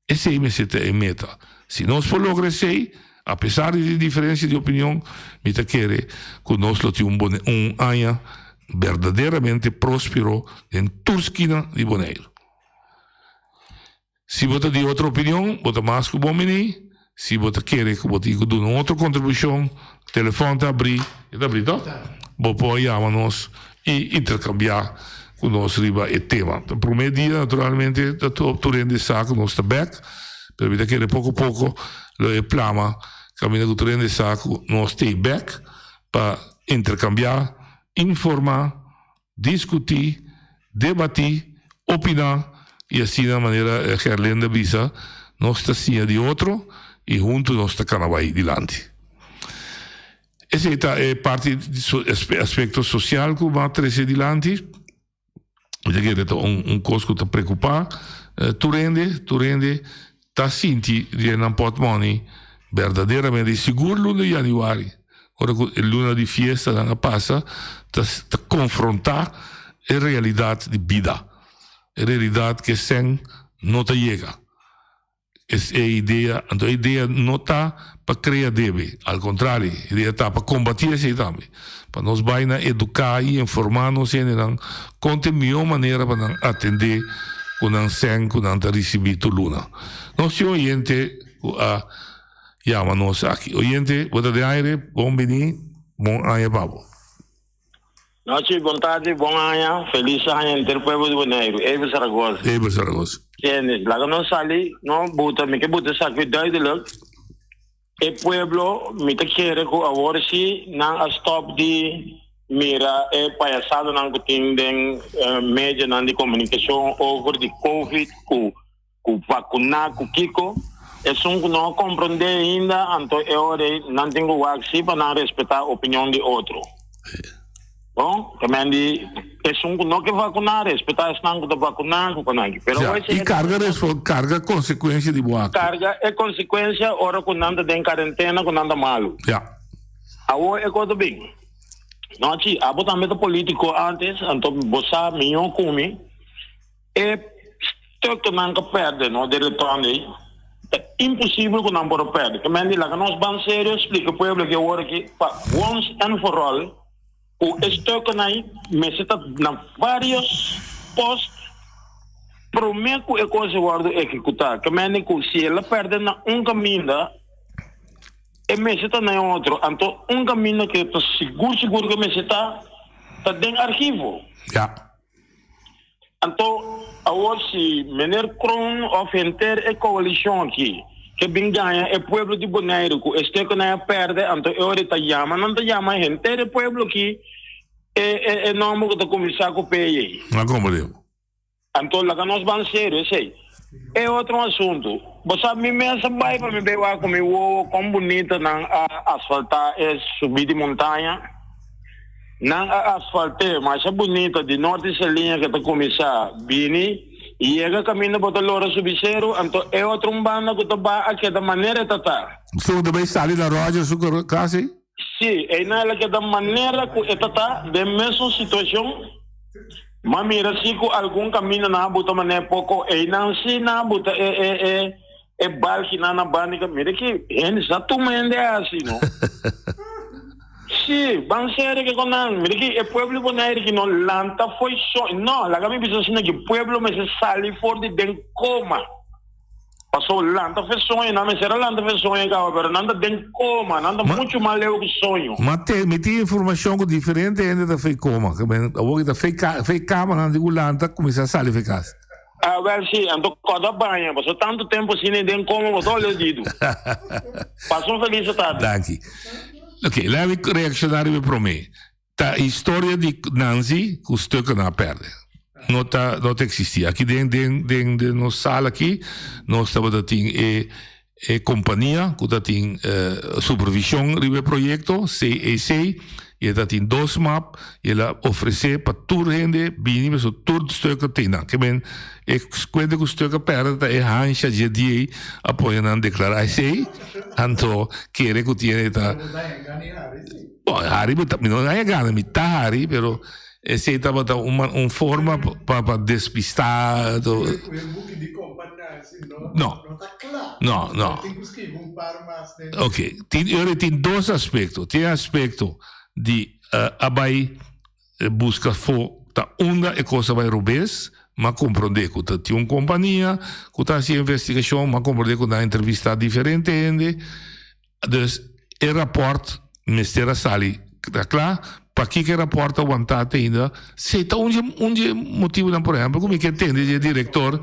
Esei mester ta e meta. Si nos por logra esei, apesar di diferensia di opinion, mi ta kere ku nos lo tin un un aña berdaderamente próspero den tur skina di Boneiru. Si bo ta di otro opinion, bo ta mas ku bon bini. Si bo ta kere ku bo tin ku duna un otro kontribushon, telefòn ta abrí, e ta abrí tòg? Bo por yama nos i interkambiá ku nos riba e tema. Ta promé dia naturalmente ta tur hende sa ku nos ta bèk, pero mi ta kere poko poko lo e plama kaminda ku tur hende sa ku nos t'ei bèk pa interkambiá, informá, Diskutí, debatí, opiná i asina manera Gerlinde a bisa, nos ta siña di otro i huntu nos ta kana bai dilanti. Esei ta e parti aspekto sosial ku bo a trese dilanti. Mi ta kere ta un kos ku ta preokupá tur hende, tur hende ta sinti den nan pòtmòni berdaderamente i sigur luna di yanüari ora ku e luna di fiestanan a pasa ta ta konfrontá e realidat di bida e realidat ku e sèn no ta yega es e idea anto e idea no ta pa krea debe al kontrario e idea ta pa kombatí esei tambe pa nos bai na eduká i informá nos hendenan kon ta e mihó manera pa nan atendé ku nan sèn ku nan ta risibí tur luna. Nos tin oyente ku a yama nos aki. Oyente, bo ta den aire, bon bini, bon aña pa bo. Nochi, bon tardi, bon aña, felis aña henter pueblo di Boneiru. Eber Zaragoza. Eber Zaragoza. Tienes, laga nos sali, no buta, mi ke buta esaki duidelijk. E pueblo, mi ta kere ku awor si nan a stop di mira e payasadonan ku tin den medianan di komunikashon over di covid ku ku vakuná ku kiko. Esun ku no a komprondé ainda anto e ora ei nan tin ku wak si pa nan respetá opinion di otro. Bon, ta men di esun ku no ke vakuná, respetá esnan ku ta vakuná ku konaki. Pero Ja, hoy i karga respo karga konsekuensia di bo akto. Karga e konsekuensia ora ku nan ta den karentena ku nan ta malu. Ja. Awor e kos ta bin. Nochi, abo tambe ta politiko antes, anto bo sa mihó ku mi. E stuknan ku pèrdè no den retorno ei, ta imposibel ku nan por a pèrdè. Ta men di laga nos ban serio splika pueblo aki awor aki pa once and for all. Ku e stukken ei mester ta na vários post promé ku e kos a wòrdu ehekutá. Ke mende ku si el a pèrdè na un kaminda, e mester ta na e otro. Anto un kaminda ku ta sigur sigur ku e mester ta, ta den archivo. Ya. Anto awor si meneer Kroon of henter e coalicion aki ke bin gaña e pueblo di Boneiru cu e stukennan a perde anto e ora e ta yama nan ta yama henter e pueblo aki e e e nomber cu ta cuminsa cu P ei. Na como deo. Anto laga nos ban serio esey. E otro asunto, bo sa mi mes a bay pa mi bay wak cu mi wowo con bunita nan a asfalta e subi di montaña. Nan a asfalt'é masha bunita di norte Saliña ke ta kuminsá bini yega kaminda bo ta lora subi seru, anto e otro un banda ku ta baha a keda manera e ta ta. So ta bai sali na Roger su kas ei? Sí, einan el a keda manera ku e ta ta den mesun situashon. M'a mira sí ku algun kaminda nan a buta manera poko, einan sí nan a buta e e e e balkinan na banda di kaminda. Mira ki hende sa tuma hende hasi no. Sí, ban serio ke kon nan. Mira ki e pueblo di Bonaire ki no lanta fo'i soño. No, laga mi bisa asina ki pueblo mester sali for di den koma. Paso lanta fo'i soño, nan mester a lanta fo'i soño kaba, pero nan ta den koma, nan ta mucho mas leu ku soño. Ma te, mi tin informashon ku diferente hende ta fo'i koma. Ke men, awor ki ta fo'i ka, fo'i kama nan tin ku lanta kuminsá sali fo'i kas. Ah, wèl sí, anto kòrda baña, paso tantu tempu asina den koma bo ta olhá didu. Pasa un felis tardi. Danki. Ok, laat mi reacciona riba e prome. Ta historia di Nanzi cu stukken a perde. No ta, no ta existi. Aki den, den, den, den nos sala aki, nos tabata tin e, e compania cu ta tin eh, supervision riba e proyecto, CEC, y e ta tin dos map, y el a ofrece pa tur hende bini, pasobra tur stukken tin nan. Ke men, E kuenta ku stuk a pèrdè ta e hansha dje diei a pone nan deklará esei, anto kere ku tiene ta. Bon, hari mi ta, mi no haña gana, mi ta hari, pero esei tabata un un forma pa pa despistá. No, no, no. Oké, tin, ora tin dos aspekto. Tin e aspekto di a bai. E buska fo ta unda e kos a bai robes. M'a komprondé ku ta tin un kompania ku ta hasi investigashon, m'a komprondé ku nan a entrevistá diferente hende. Dus e rapòrt mester a sali ta kla. Pakiko e rapòrt a wantá te ainda? Si ta un dje un dje motibunan por ehèmpel ku mi ke tende dje direktor,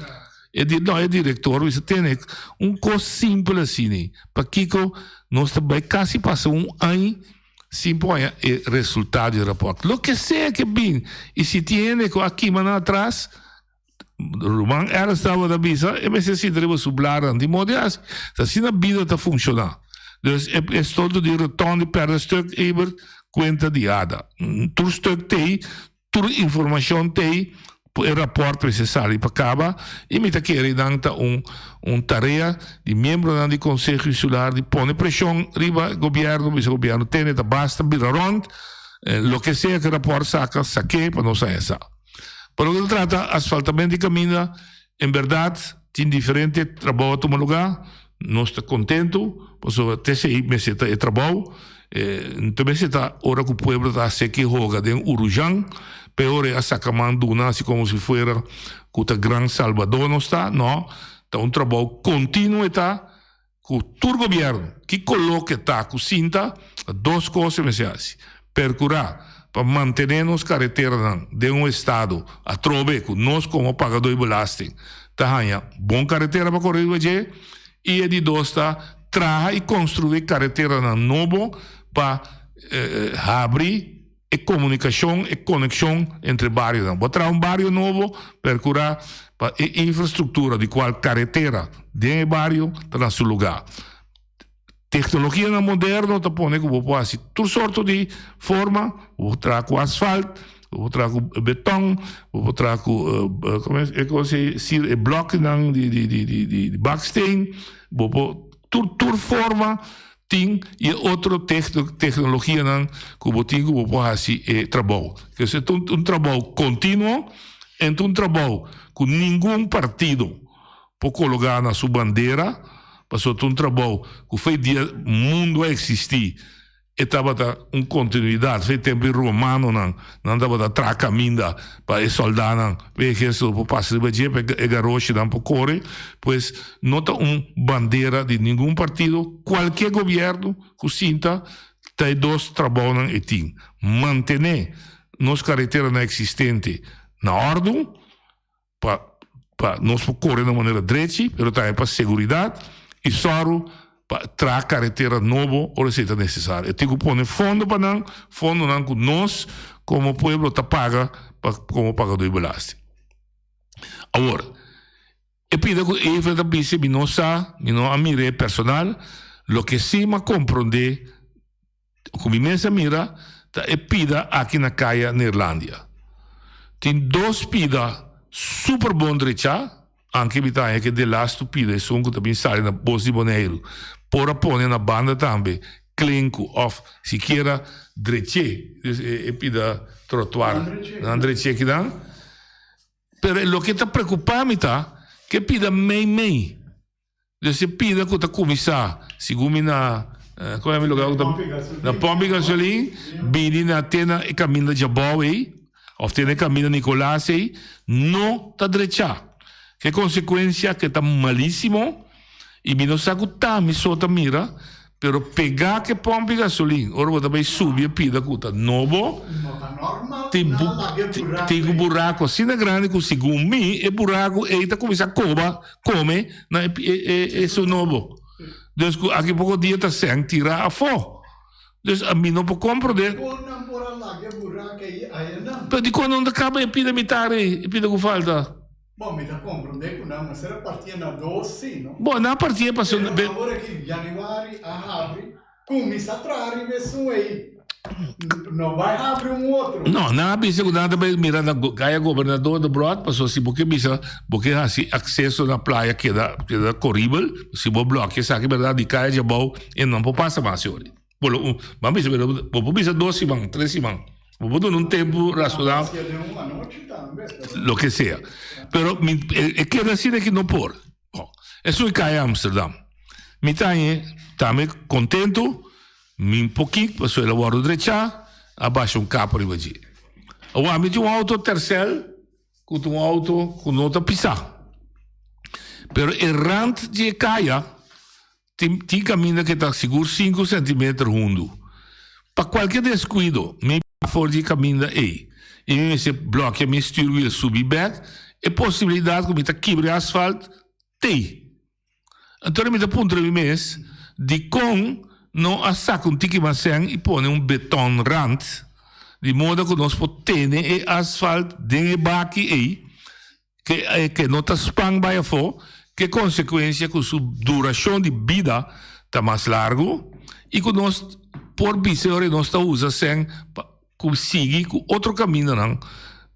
e di no e direktor bisa tene un kos simpel asina. Pakiko nos ta bai kasi pasa un aña sin por haña e resultado di e rapòrt? Loke sea ke bin i si tin hende ku a kima nan atras, Ruman Ernst tabata bisa, e mester sinta riba su blaran di modo hasi. Ta asina bida ta funciona. Dus e e stolto di roton di perde stuk Eber cuenta di ada. Tur stuk tei, tur informacion tei, e rapport mester sali pa caba y mi ta kere nan ta un un tarea di miembronan di Conseho Insular di pone presion riba gobierno, bisa gobierno tene ta basta bira rond, loke sea cu e rapport saca, sake pa nos haña sa. Pa loke ta trata asfaltamento di kaminda, en bèrdat tin diferente trabou a tuma lugá. Nos ta kontentu pasobra te esei mester ta e trabou. No ta mester ta ora ku pueblo ta seki hoga den Urujan, peor e a saka man duna asi komo si fuera ku ta gran salbadó nos ta. No, ta un trabou kontinuo e ta. Ku tur gobièrnu, ki koló ke ta ku sinta, ta dos kos e mester hasi, perkurá pa mantené nos kareteranan den un estado atrobe ku nos komo pagadó di belasting ta haña bon karetera pa kore riba dje, i e di dos ta traha i konstruí kareteranan nobo pa habri e komunikashon, e konekshon entre barionan. Bo traha un bario nobo, perkurá pa e infrastruktura di kual karetera den e bario ta na su lugá. Teknologianan moderno ta pone ku bo por hasi tur sorto di forma, bo por traha ku asfalt, bo por traha ku beton, bo por traha ku komo e kos ei, e blòkinan di baksteen, bo por tur tur forma Tin y e otro tecnologianan cu bo tin cu bo por haci e trabou. Kese ta un trabou continuo en ta un trabou cu ningun partido por cologa na su bandera, pasobra ta un trabou cu fe dia mundo a existi e tabata un continuidad, fe tempo di romanonan nan tabata traha caminda pa e soldanan, pa e ehercito por pasa riba dje, pa e garoshinan por core, pues no ta un bandera di ningun partido, cualkier gobierno cu sinta ta e dos trabounan e tin, mantene nos careteranan existente na ordo pa pa nos por core na manera drechi, pero tambe pa seguridad y sòru pa traha caretera nobo ora esey ta necesario. E tin cu pone fondo pa nan, fondonan cu nos como pueblo ta paga pa como pagador di belasting. Awor, e pida cu Evelyn ta bisa mi no sa, mi no a mir'é personal, loke si m'a comprende Ku mi mes a mira ta e pida aki na Kaya Neerlandia. Tin dos pida super bon drechá, anke mi ta haña ku e delastu pida esun ku ta bin sali na Bos di Boneiru por a pone na banda tambe klenku òf sikiera drech'é, dus e pida trotuar nan drech'é kinan. Pero loke ta preokupá mi ta ku e pida mei mei. Dus e pida ku ta kuminsá, segun mi na, kon yama e lugar ku ta, na pòmp di gasolin, bini na te na e kaminda Djabou ei, òf te na e kaminda Nikolaas ei, no ta drechá. Ke konsekuensia ke ta malísimo, i mi no sa ku ta mi so ta mira, Pero pegá ku e pòmp di gasolin ora bo ta bai subi e pida ku ta nobo, tin tin ku buraku asina grandi ku segun mi e buraku ei ta kuminsá koba kome na e e esun nobo. Dus ku aki poko dia ta sèn tirá afó. Dus mi no por komprondé. Pero dikon nan ta kaba e pida mitar ei, e pida ku falta? Bon, mi ta comprende cu nan mester a partia na dos si, no? Bon, nan a partia pasobra. Pero awor aki januari a habri, cuminsa traha riba esun ey. No bay habri un otro. No, nan a bisa cu nan ta bay mira na Caya Gobernador Debrot, pasobra si bo ke bisa, bo ke haci acceso na playa keda, keda coribel, si bo blokia esaki berdad di Caya djabou e no por pasa mas yori. Bo lo un, ban bisa pero bo por bisa dos siman, tres siman. Bo por duna un tempu rasonabel. Loke sea. Pero mi e keda asina ki no por. Bon, esun e kai Amsterdam. Mi ta hañ'e tambe kontentu, mi pokik pasobra el a wòrdu drechá, a basha un kapa riba dje. Awor ami tin un outo Tercel. ku ta un outo ku no ta pisá. Pero e rant di e kaya tin tin kaminda ke ta sigur sinku sentimeter hundu. Pa kualke deskuido mi for di e kaminda ei i mi mester blòkia mi stuurwiel subi bèk, e posibilidat ku mi ta kibra e asfalt t'ei. Anto mi ta puntra mi mes, dikon no a saka un tiki mas sèn i pone un beton rand, di moda ku nos por tene e asfalt den e baki ei, ke ke no ta span bai afó, ke konsekuensia ku su durashon di bida ta mas largu i ku nos por bisa e ora nos ta usa sèn pa ku sigui ku otro kamindanan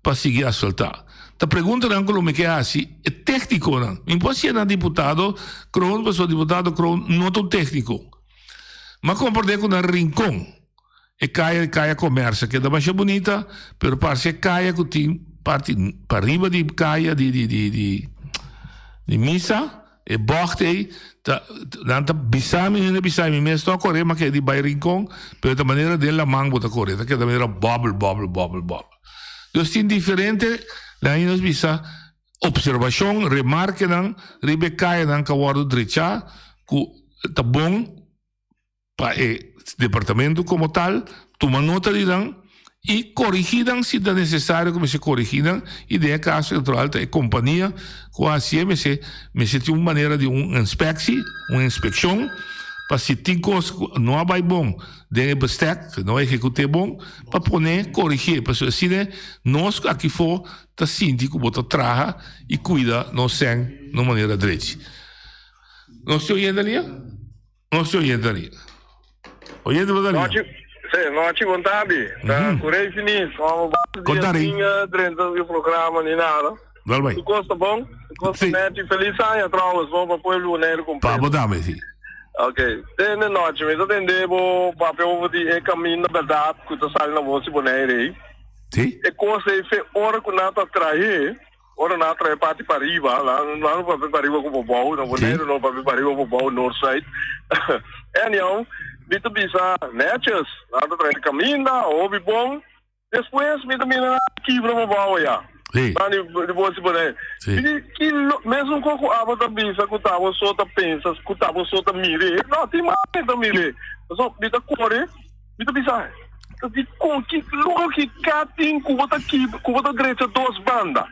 pa sigui asfaltá. Ta preguntanan ku lo mi ke hasi e téknikonan. Mi por hasié na diputado Kroon pasobra diputado Kroon no ta un tékniko. Mi a komprendé ku na Rincon e kaya kaya Komersio keda masha bunita pero parse e kaya ku tin parti pariba di kaya di di di di misa. E bògt ei ta, nan ta bisa mi, hende bisa mi mes no a kore, ma keda di bai Rincon, pero ta manera den laman bo ta kore, ta keda manera bòbel, bòbel, bòbel, bòbel. Dus tin diferente, laga nos bisa, opservashon, remarkenan riba e kayanan ku a wòrdu drechá ku ta bon. Pa e departamento como tal tuma nota di nan y corigi nan si ta necesario cu mester corigi nan y den e caso eventual ta e compania cu a hacié mester mester tin un manera di un inspectie, un inspeccion pa si tin cos cu no a bay bon den e bestek, cu no a ehecuté bon, pa pone corigi pasobra asina nos aki for ta sinti cu bo ta traha y cuida nos sèn na un manera drechi. Nos tin oyente alia? Nos te oyente ari. Oyente bo ta Nochi, sí, nochi bon tardi. Ta Curey Finis. Como Kon tardi. Sin drenta di programa ni nada. Wel bai. Tu kos ta bon? Tu kos ta Sí. neti. Feliz aña trouwens, bon pa pueblo Boneiru Pa completo. bo tambe, sí. Ok. Tende nochi, mi ta tende bo papia over di e caminda berdad cu ta sali na bos di Bonaire ei. Sí. E kos ei fe ora cu nan ta trahe. Ora nan a trae parti pariba, nan no papia pariba ku pabou, na Boneiru no papia pariba pabou, noord zuid. Anyhow, mi ta bisa netjes, nan ta trae kaminda, hopi bon. Despues mi ta mira nan a kibra pabou aya. Nan di bo si Boneiru. Mi di, ki lo, mesun kos ku abo ta bisa ku ta bo so ta pensa, ku ta bo so ta mir'é. No, tin mas mi ta mir'é. Pasobra mi ta kore. Mi ta bisa, Ta dikon ki loke ki ka tin ku bo ta kibra, ku bo ta drecha dos banda?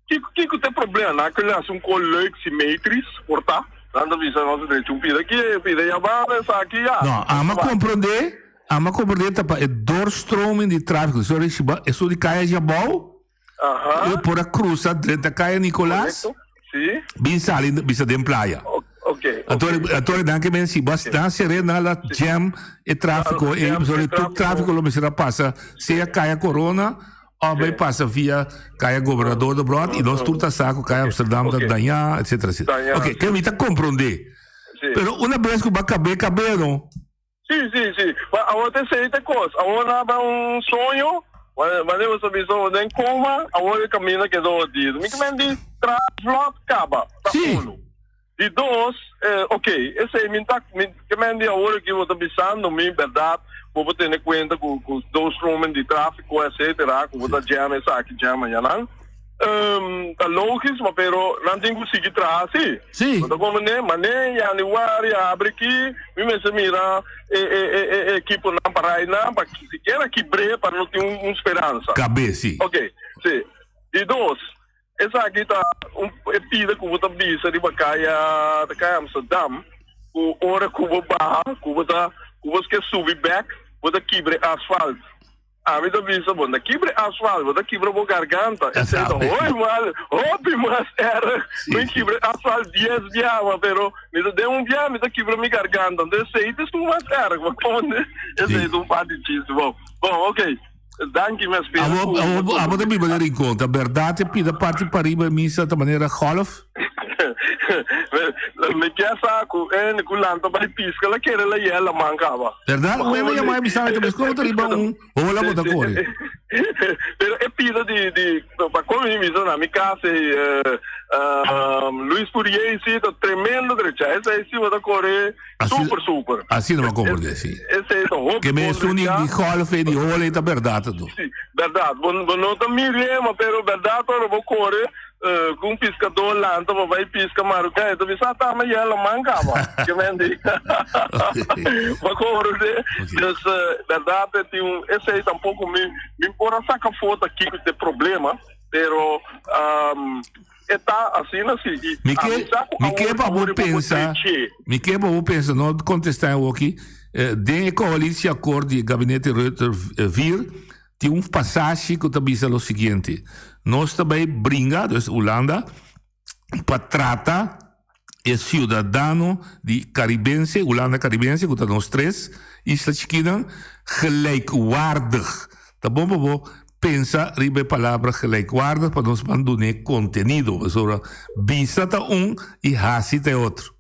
Kiko, kiko ta e problema? Nan a kere hasi un kos leuk, simetris, por ta. Nan ta bisa nos ta drecha un pida aki, un pida ya banda, esaki ya. No, amo a komprondé, amo a komprondé ta pa e doorstroming di tráfiko. Sorry, si bo, esun di kaya Jabou, Aha. e por a krusa drenta kaya Nicolas, Korekto, si. bin sali bisa den playa. Oké, Anto, oké. anto nan ke men si bas nan sere nan la jam e tráfiko Jam ei, e pasobra tur tráfiko. tráfiko lo mester a pasa sea kaya Corona of bai pasa via kaya Gobernador Debrot i nos tur ta sa ku kaya Amsterdam ta Oké. dañá, etcetera, etcetera. Dañá, Oké, si. ke mi ta komprondé. Si. Pero una bes ku bo a kab'é kab'é no. Sí, sí, sí. Ma awor ta esei ta kos. Awor nan a un soño, manera bo sa bisa, bo den koma, awor e kaminda keda hodido. Mi kimen di traha vlot kaba, ta unu. Di dos, ok, esei mi ta, mi kimen di awor aki bo ta bisando mi bèrdat, bo por tene kuenta ku ku doorstromen di tráfiko etcetera, ku bo ta jam esaki, jam ayanan. Ta logis, ma pero nan tin ku sigui traha si. Si. Bo ta komprende? Mane yanüari a habri aki, mi mester mira e e e e ekiponan pa rai nan, pa sikiera kibr'é pa no tin un speransa. Kab'é, si. Ok, si. Di dos, esaki ta un e pida ku bo ta bisa riba kaya, ta kaya Amsterdam, ku ora ku bo baha, ku bo ta, ku bo ske subi bèk, bo ta kibra e asfalt. Ami ta bisa bo ta kibra e asfalt, bo ta kibra bo garganta. Esei ta hopi mal, hopi mas erg ku kibra e asfalt dies biaha, pero mi ta den un biaha mi ta kibra mi garganta. Entonces esei ta esun mas erg, bo konde? Esei ta un parti chiste. Bon, bon, ok. Danki, mi a spera Abo, ku abo, abo ta biba den Rincon, ta berdad e pida parti pariba e misa ta manera golf? Mi kier sa ku e ku lanta bai piska la kere la yel la man kaba. Berdad? Un hende yama e bisa mi ta bes komo ta riba un hola bo ta kore. Pero e pida di di pa komo mi bisa na mi kas ei Luis Purier si ta tremendo drecha esei si bo ta kore super super. Asina bo a komprende si. Esei ta hopi Ke bon me esun di drecha. golf ei di hola ei ta berdad anto. Si. Berdad, bo bo no ta mir'é, ma pero berdad ora bo kore ku un piskadó lanta pa bai piska maruka, e ta bisa, Ah, ta mi ya laman kaba. Ke men di? Bo kore de. Dus berdad e tin un, esei tampoko mi mi por a saka afó ta kiko ta e problema, pero e ta asina si. I Mi ke, ami sa ku mi ke awor pa bo awor e bo por pensa, dreché. mi ke pa bo pensa, no kontestá awoki, Den e coalitieakkoord di gabinete Rutte 4 tin un pasashi cu ta bisa lo siguiente, Nos ta bay bringa, dus Hulanda, pa trata e ciudadano di Caribense, Hulanda Caribense, cu ta nos tres isla chikinan, gelijkwaardig. Ta bon pa bo pensa riba e palabra gelijkwaardig pa nos ban dun'e contenido, pasobra bisa ta un y haci ta e otro.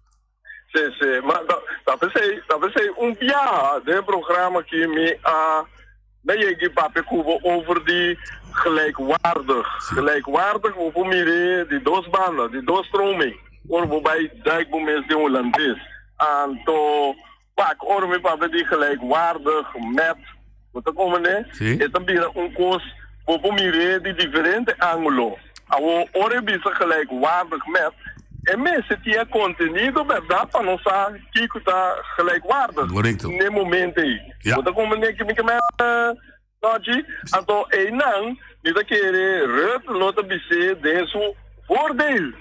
Sí, sí. Ma ta, ta p'esei, ta p'esei un biaha den e programa aki mi a na yega i papia ku bo over di gelijkwaardig. Gelijkwaardig bo por mir'é di dos banda, di dos stroming, ora bo bai duik bo mes den hulandes. Anto wak, ora mi papia di gelijkwaardig met, bo ta komprendé? Sí. E ta bira un kos, bo por mir'é di diferente ángulo. Awor, ora e bisa gelijkwaardig met, e mester tin e contenido berdad pa nos sa kico ta gelijkwaardig Correcto. n'e momento ei. Ja. Bo ta comprende ki mi ke mester, Nochi? Anto einan mi ta kere Rutte lo ta bis'é den su voordeel.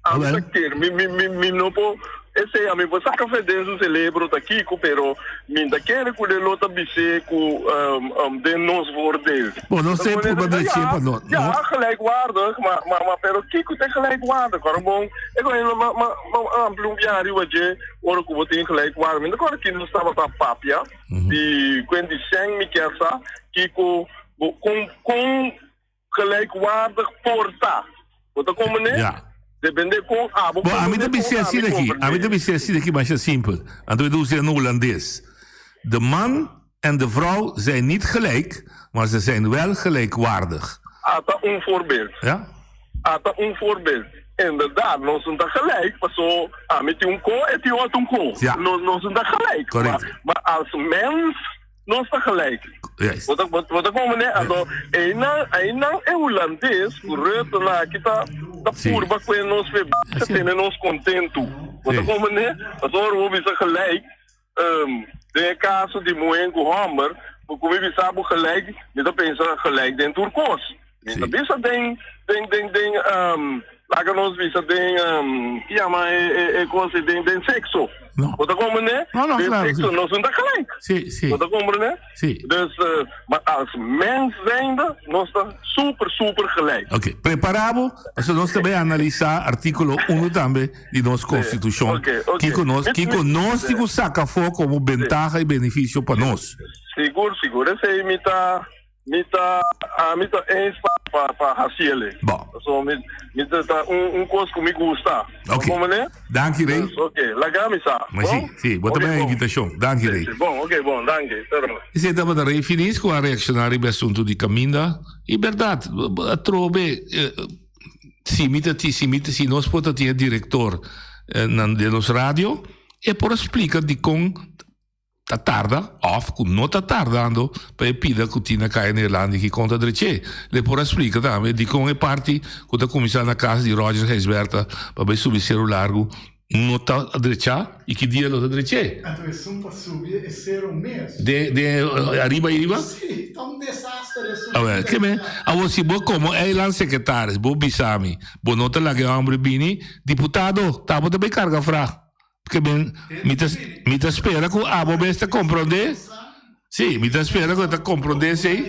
Ami ta kere, mi, mi, mi, mi no por, esei ami por saca fe den su celebro ta kico, pero mi ta kere cu de lo ta bis'é cu um, um, den nos voordeel. Bo no sé purba dreché pa no. Ja, gelijkwaardig, ma, ma, ma, pero kico ta gelijkwaardig? Ora bon, e con ma, ma, ma amplia un biaha riba dje, ora cu bo tin gelijkwaardig. Mi no kore ki nos tabata papia, di kuen di sèn mi kier sa, kico bo, con, con Gelijkwaardig por ta. Bo ta comprende? Ja. Depende con abo Bo, ami ta comprende, bis'é con asina ami aki. Ami ta comprende. bis'é asina aki masha simpel. Anto e ta usa na Holandes. De man en de vrouw zijn niet gelijk, maar ze zijn wel gelijkwaardig. Ata un voorbeeld. Ja? Ata un voorbeeld. Inderdaad, nos no ta gelijk, paso ami tin un ko, e tin otro un ko. Ja. Nos, nos no ta gelijk. Correcto. Maar, maar als mens Nos ta gelijk. Juist. Bo ta, bo, bo ta comprende? Anto, einan, einan e hulandes ku Rutte na aki ta, ta Sí. purba kue nos fe ta Sí. tene nos kontentu. Bo ta Sí. comprende? Pasobra bo bisa gelijk, ehm, den e kaso di muhé ku hòmber, bo ku mi bisa bo gelijk, mi ta pensa gelijk den tur kos. Mi ta Sí. bisa den, den, den, den, ehm, laga nos bisa den, ehm, ki yama e, e, e kos ei, den, den sekso. No. Bo ta komprendé? No, no, Den claro, sekso sí. nos no ta gelijk. Sí, sí. Bo ta komprendé? Sí. Dus, eh, maar als mens zijnde, nos ta super, super gelijk. Ok, prepara bo, pasobra nos ta bay analisa artículo uno tambe di nos Constitucion. Ok, ok. Kiko nos, Mi- kiko mi- nos tin ku saca afó como bentaha y beneficio pa nos. Sigur, sigur. Esei mi ta, Mi ta, ami ta eens pa, pa, pa haciele. Bon. So, mi, mi ta, ta un, un cos cu mi gusta. Ok. Como ne? Danki, Rey. Dus, ok, laga mi sa. Maar sí, Bon? sí, bo Ok, tambe bon. invitacion. Danki, Sí, Rey. sí, bon, ok, bon, danki. Pero. Esei tabata Rey Finis cu a reacciona riba e asunto di caminda. Y berdad, atrobe, si mi ta ti, si mi ta, si nos por ta tin e director nan den nos radio, e por a splica dicon ta tarda of cu no ta tardando pa e pida cu tin na Kaya Neerlandi ki conta dreché. Le por a splica tambe dicon e parti cu ta cuminsa na cas di Roger Gijsbertha pa bay subi Cerro Largo no ta drecha y ki dia lo ta dreché. Anto esun pa subi e cero mes. Den den ariba ariba? Si, ta un desaster esun. Awel, ke men, awor si bo como eilandsecretaris bo bisa mi bo no ta laga e hombre bini, diputado, ta bo ta bay carga vraag. Ke men, mi ta, mi ta spera ku abo mes ta komprondé. Sí, mi ta spera ku e ta komprondé esei.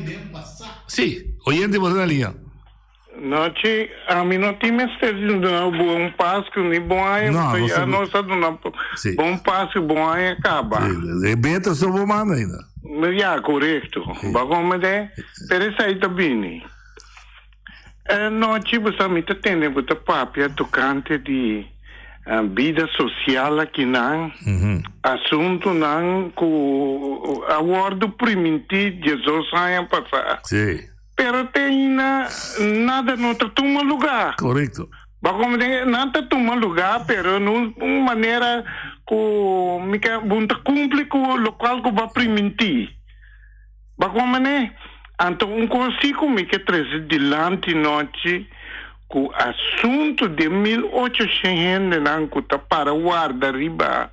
Sí, oyente bo ta na liña. Nochi, ami no tin mester di duna bon Pasku ni bon aña, No, pasobra nos ya ta- nos a duna Sí. bon Pasku, bon aña kaba. Sí, e beta so bo manda ainda. Ya, korekto. Bo a komprendé? Pero esei ta bini. E nochi bo sa mi ta tende bo ta papia tokante di bida sosial akinan, asuntunan ku a wòrdu primintí diesdos aña pasá. Sí. Pero te ainda nada no ta tuma lugá. Korekto. Bo komprende? Nan ta tuma lugá pero na un manera ku mi ke bo no ta kumpli ku lokual ku bo a primintí. Bo komprende? Anto un kos si ku mi ke trese dilanti nochi ku asuntu di e 1800 hendenan ku ta para warda riba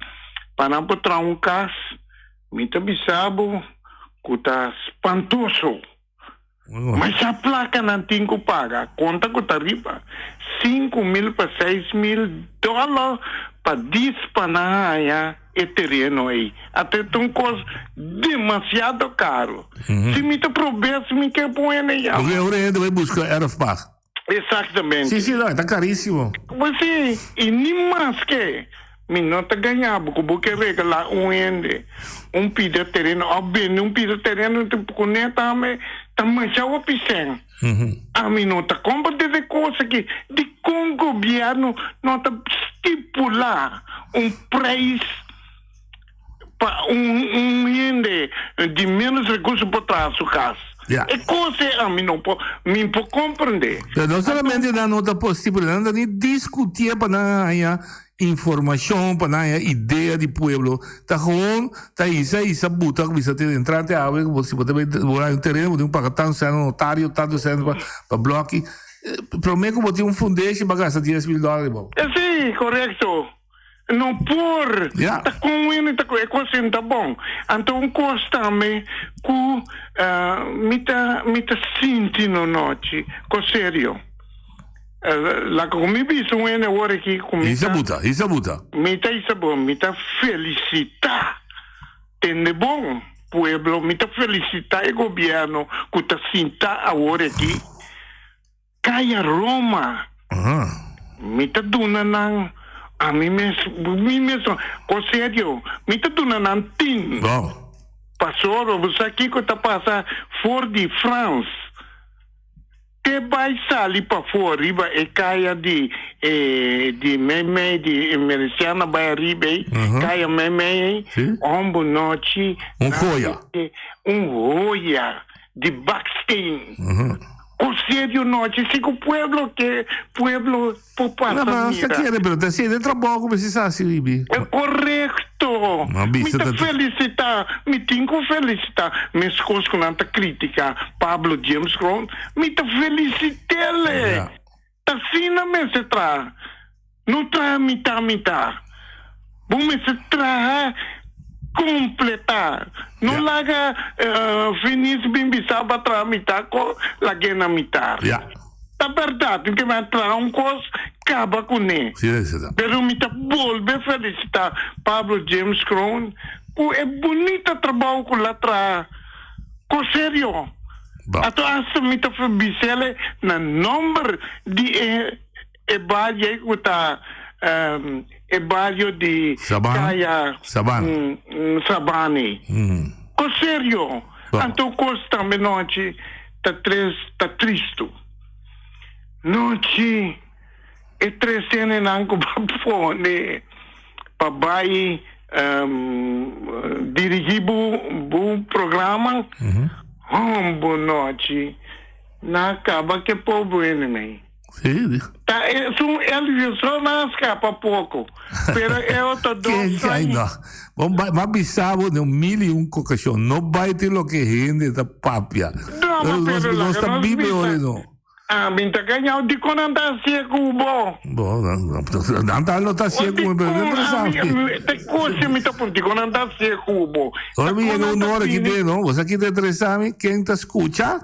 pa nan por traha un kas, mi ta bisa bo ku ta spantoso. Masha plaka nan tin ku paga, konta ku ta riba 5000 pa 6000 dòler pa dis pa nan haña e tereno ei. Ata e ta un kos demasiado karo. Si mi ta probé si mi ke pon hende yama. Porque ora hende bai buska erfpacht. Exactamente. Sí, sí, no, e ta carísimo. Pues sí, y ni maske mi no ta gaña bo cu bo ke regala un hende un pida tereno of bende un pida tereno cu ne tambe ta masha hopi cen. Ami no ta compra desde cos aki. Dicon gobierno no ta stipula un prijs pa un un hende di menos recurso por traha su cas. Ja. E cos ei ami no por, mi por comprende. Pero no solamente nan no ta por stipula, nan ta ni discutié pa nan haña informacion, pa nan haña idea di pueblo. Ta gewoon ta hisa hisa buta ku bisa tin entrante awe ku bo si bo ta bai bo haña un tereno bo tin ku paga tantu sèn na notario, tantu sèn pa pa bloki. Promé ku bo tin un fundeshi bo a gasta 10.000 dòler riba bo. Sí, correcto. No por. Ja. Ta con wende ta e cos sin ta bon. Anto un cos tambe cu mi ta mi ta sinti no nochi cos serio. Laga cu mi bisa un hende awor aki cu mi Hisa ta buta, hisa buta. mi ta hisa bon, mi ta felicita. Tende bon, pueblo, mi ta felicita e gobierno cu ta sinta awor aki. Kaya Roma. Mi ta duna nan ami mes, mi mes no, ko serio, mi ta duna nan tin. Pasobra bo sa kiko ta pasa for di Frans te bai sali pafó riba e kaya di e di meimei di Mericiana bai ariba ei, kaya meimei ei, hombo nochi. Un hoya. Un hoya di baksteen. Cu serio nochi si cu pueblo ke pueblo por pasa No, pero mira. ta kere, pero ta haciendo e trabou cu mester sa haci ribi. E corecto. Ma Mi bisa ta ta felicita, mi tin cu felicita mescos cu nan ta critica Pablo James Kroon, mi ta felicitele. Ja. Ta asina mester traha. No traha mitá mitá. Bo mester traha kompletá. No laga finis bin bisa bo a traha mitá ko lag'é na mitá. Ta bèrdat mi ke bai traha un kos kaba kuné. Pero mi ta bolbe felisitá Pablo James Kroon ku e bunita trabou ku la traha. Ko serio. Ato hasta mi ta bisele na nomber di e e bario ku ta e bario di Kaya Sabana. Ko serio. Anto kos tambe nochi ta tres ta tristu. Nochi e tres hendenan ku ba pone pa bai dirigi bo bo programa hombo nochi na kaba ke pobo enemy. Sí. Ta esun Elvio so na skapa poko pero e otro dos Ay no. Bon bai ma bisa bo den mil y un okashon no bai tin loke hende ta papia. No, ma pero Nos laga ta nos biba bisa. ora no. Ah, mi ta gañao, dikon nan ta hacié ku bo? Bo, nan ta lo ta hacié ku mi, pero no interesante. Te kose mi ta pon, dikon nan ta hacié ku bo? Ora mi yega un ora ki den, no? Bo sa ki ta interesa mi? Ken ta skucha?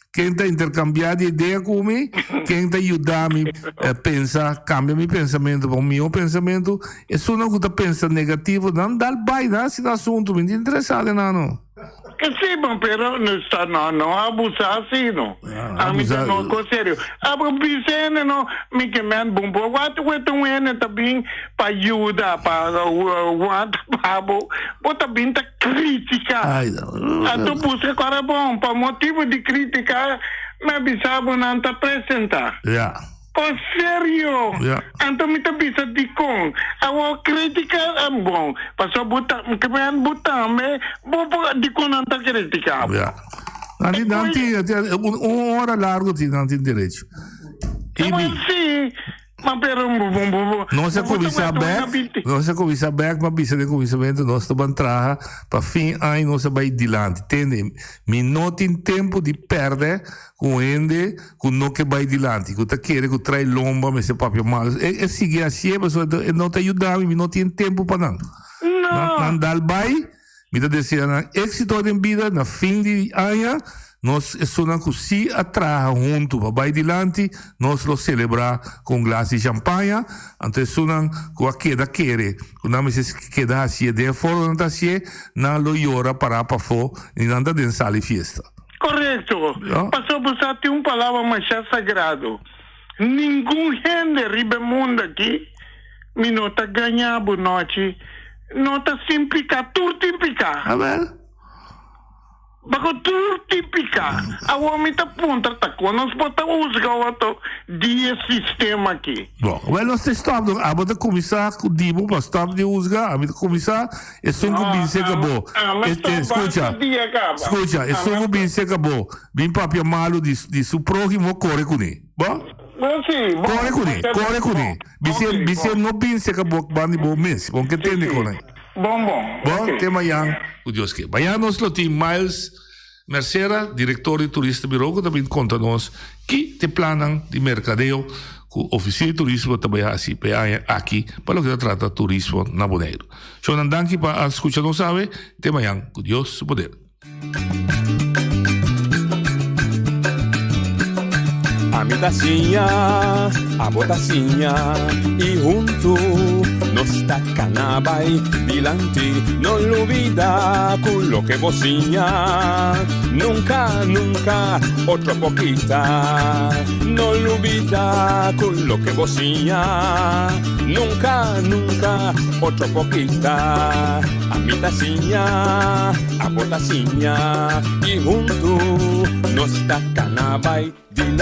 Ken ta interkambiá di idea ku mi? Ken ta yuda mi pensa, kambia mi pensamentu pa un mihó pensamentu? Esunnan ku ta pensa negativo, nan dal bai, nan hasi nan asuntu, mi no ta interesá den nan, no. Sí, bon, pero no está, no, no abusa así, no. A mi ta no ko serio. Abo bisa hende no, mi ke men bon por wat wet un hende ta bin pa yuda, pa wanta pa bo, bo ta bin ta critica. Anto busca kora bon, pa motibo di critica, mi a bisa bo nan ta presenta. Ja. Oh serio? Ja. Anto mi ta bisa dikon? Awor kritika a bon, pasobra bo ta men bo tambe bo por dikon nan ta kritika bo? Ja. Nan tin nan tin un un ora largo tin nan tin derecho. Awor si. Ma pero bo bo bo Nos a bo ta kuminsá wet bèk, na binti. nos a kuminsá bèk, m'a bisa den kuminsamentu nos ta ban traha pa fin aña nos a bai dilanti. Tende, mi no tin tempu di pèrdè ku un hende ku no ke bai dilanti, ku ta kere ku trai lomba mester papia malu. E e sigui hasié pasobra e no ta yuda mi, mi no tin tempu pa nan. Nan No. nan dal bai. Mi ta desea nan éxito den bida. Na fin di aña, nos esunnan ku sí a traha huntu pa bai dilanti, nos lo selebrá ku un glas di shampaña. Anto esunnan ku a keda kere ku nan mester keda hasié den e forma ku nan ta hasié, nan lo yora pará pafó i nan ta den sala di fiesta. Korekto. No? Pasobra bo sa tin un palabra masha sagrado, Ningun hende riba e mundu aki Mi no ta gaña bo nochi no ta sin pica tur tin pica. Abel. Bako tur tin pica. Awor mi ta puntra ta con nos por ta huzga otro di e sistema aki. Bon, wel nos ta stop don. Abo ta cuminsa cu di bo pa stop di huzga. Ami ta cuminsa esun cu bin seca bo. Escucha, escucha, esun cu bin seca bo bin papia malo di su prohimo core cune. Bo? Kore kuné, kore kuné. Bis'é, bis'é no bin seka bo banda di bo mes. Bon ke tende kon ei. Bon, bon. Bon, te mayan ku Dios ke. Mayan nos lo tin Miles Mercera, direktor di Turista Bureau ku ta bin konta nos ki te plannan di merkadeo ku Ofisina di Turismo ta bai hasi pa e aña aki pa loke ta trata turismo na Boneiru. Shownan danki pa a skucha nos awe. Te mayan ku Dios su poder. Ami ta siña, abo ta siña y huntu nos ta cana bay dilanti. No lubida cu loke bo siña nunca, nunca otro por kita. No lubida cu loke bo siña nunca, nunca otro por kita. Ami ta siña, abo ta siña y huntu nos ta cana bay dilanti.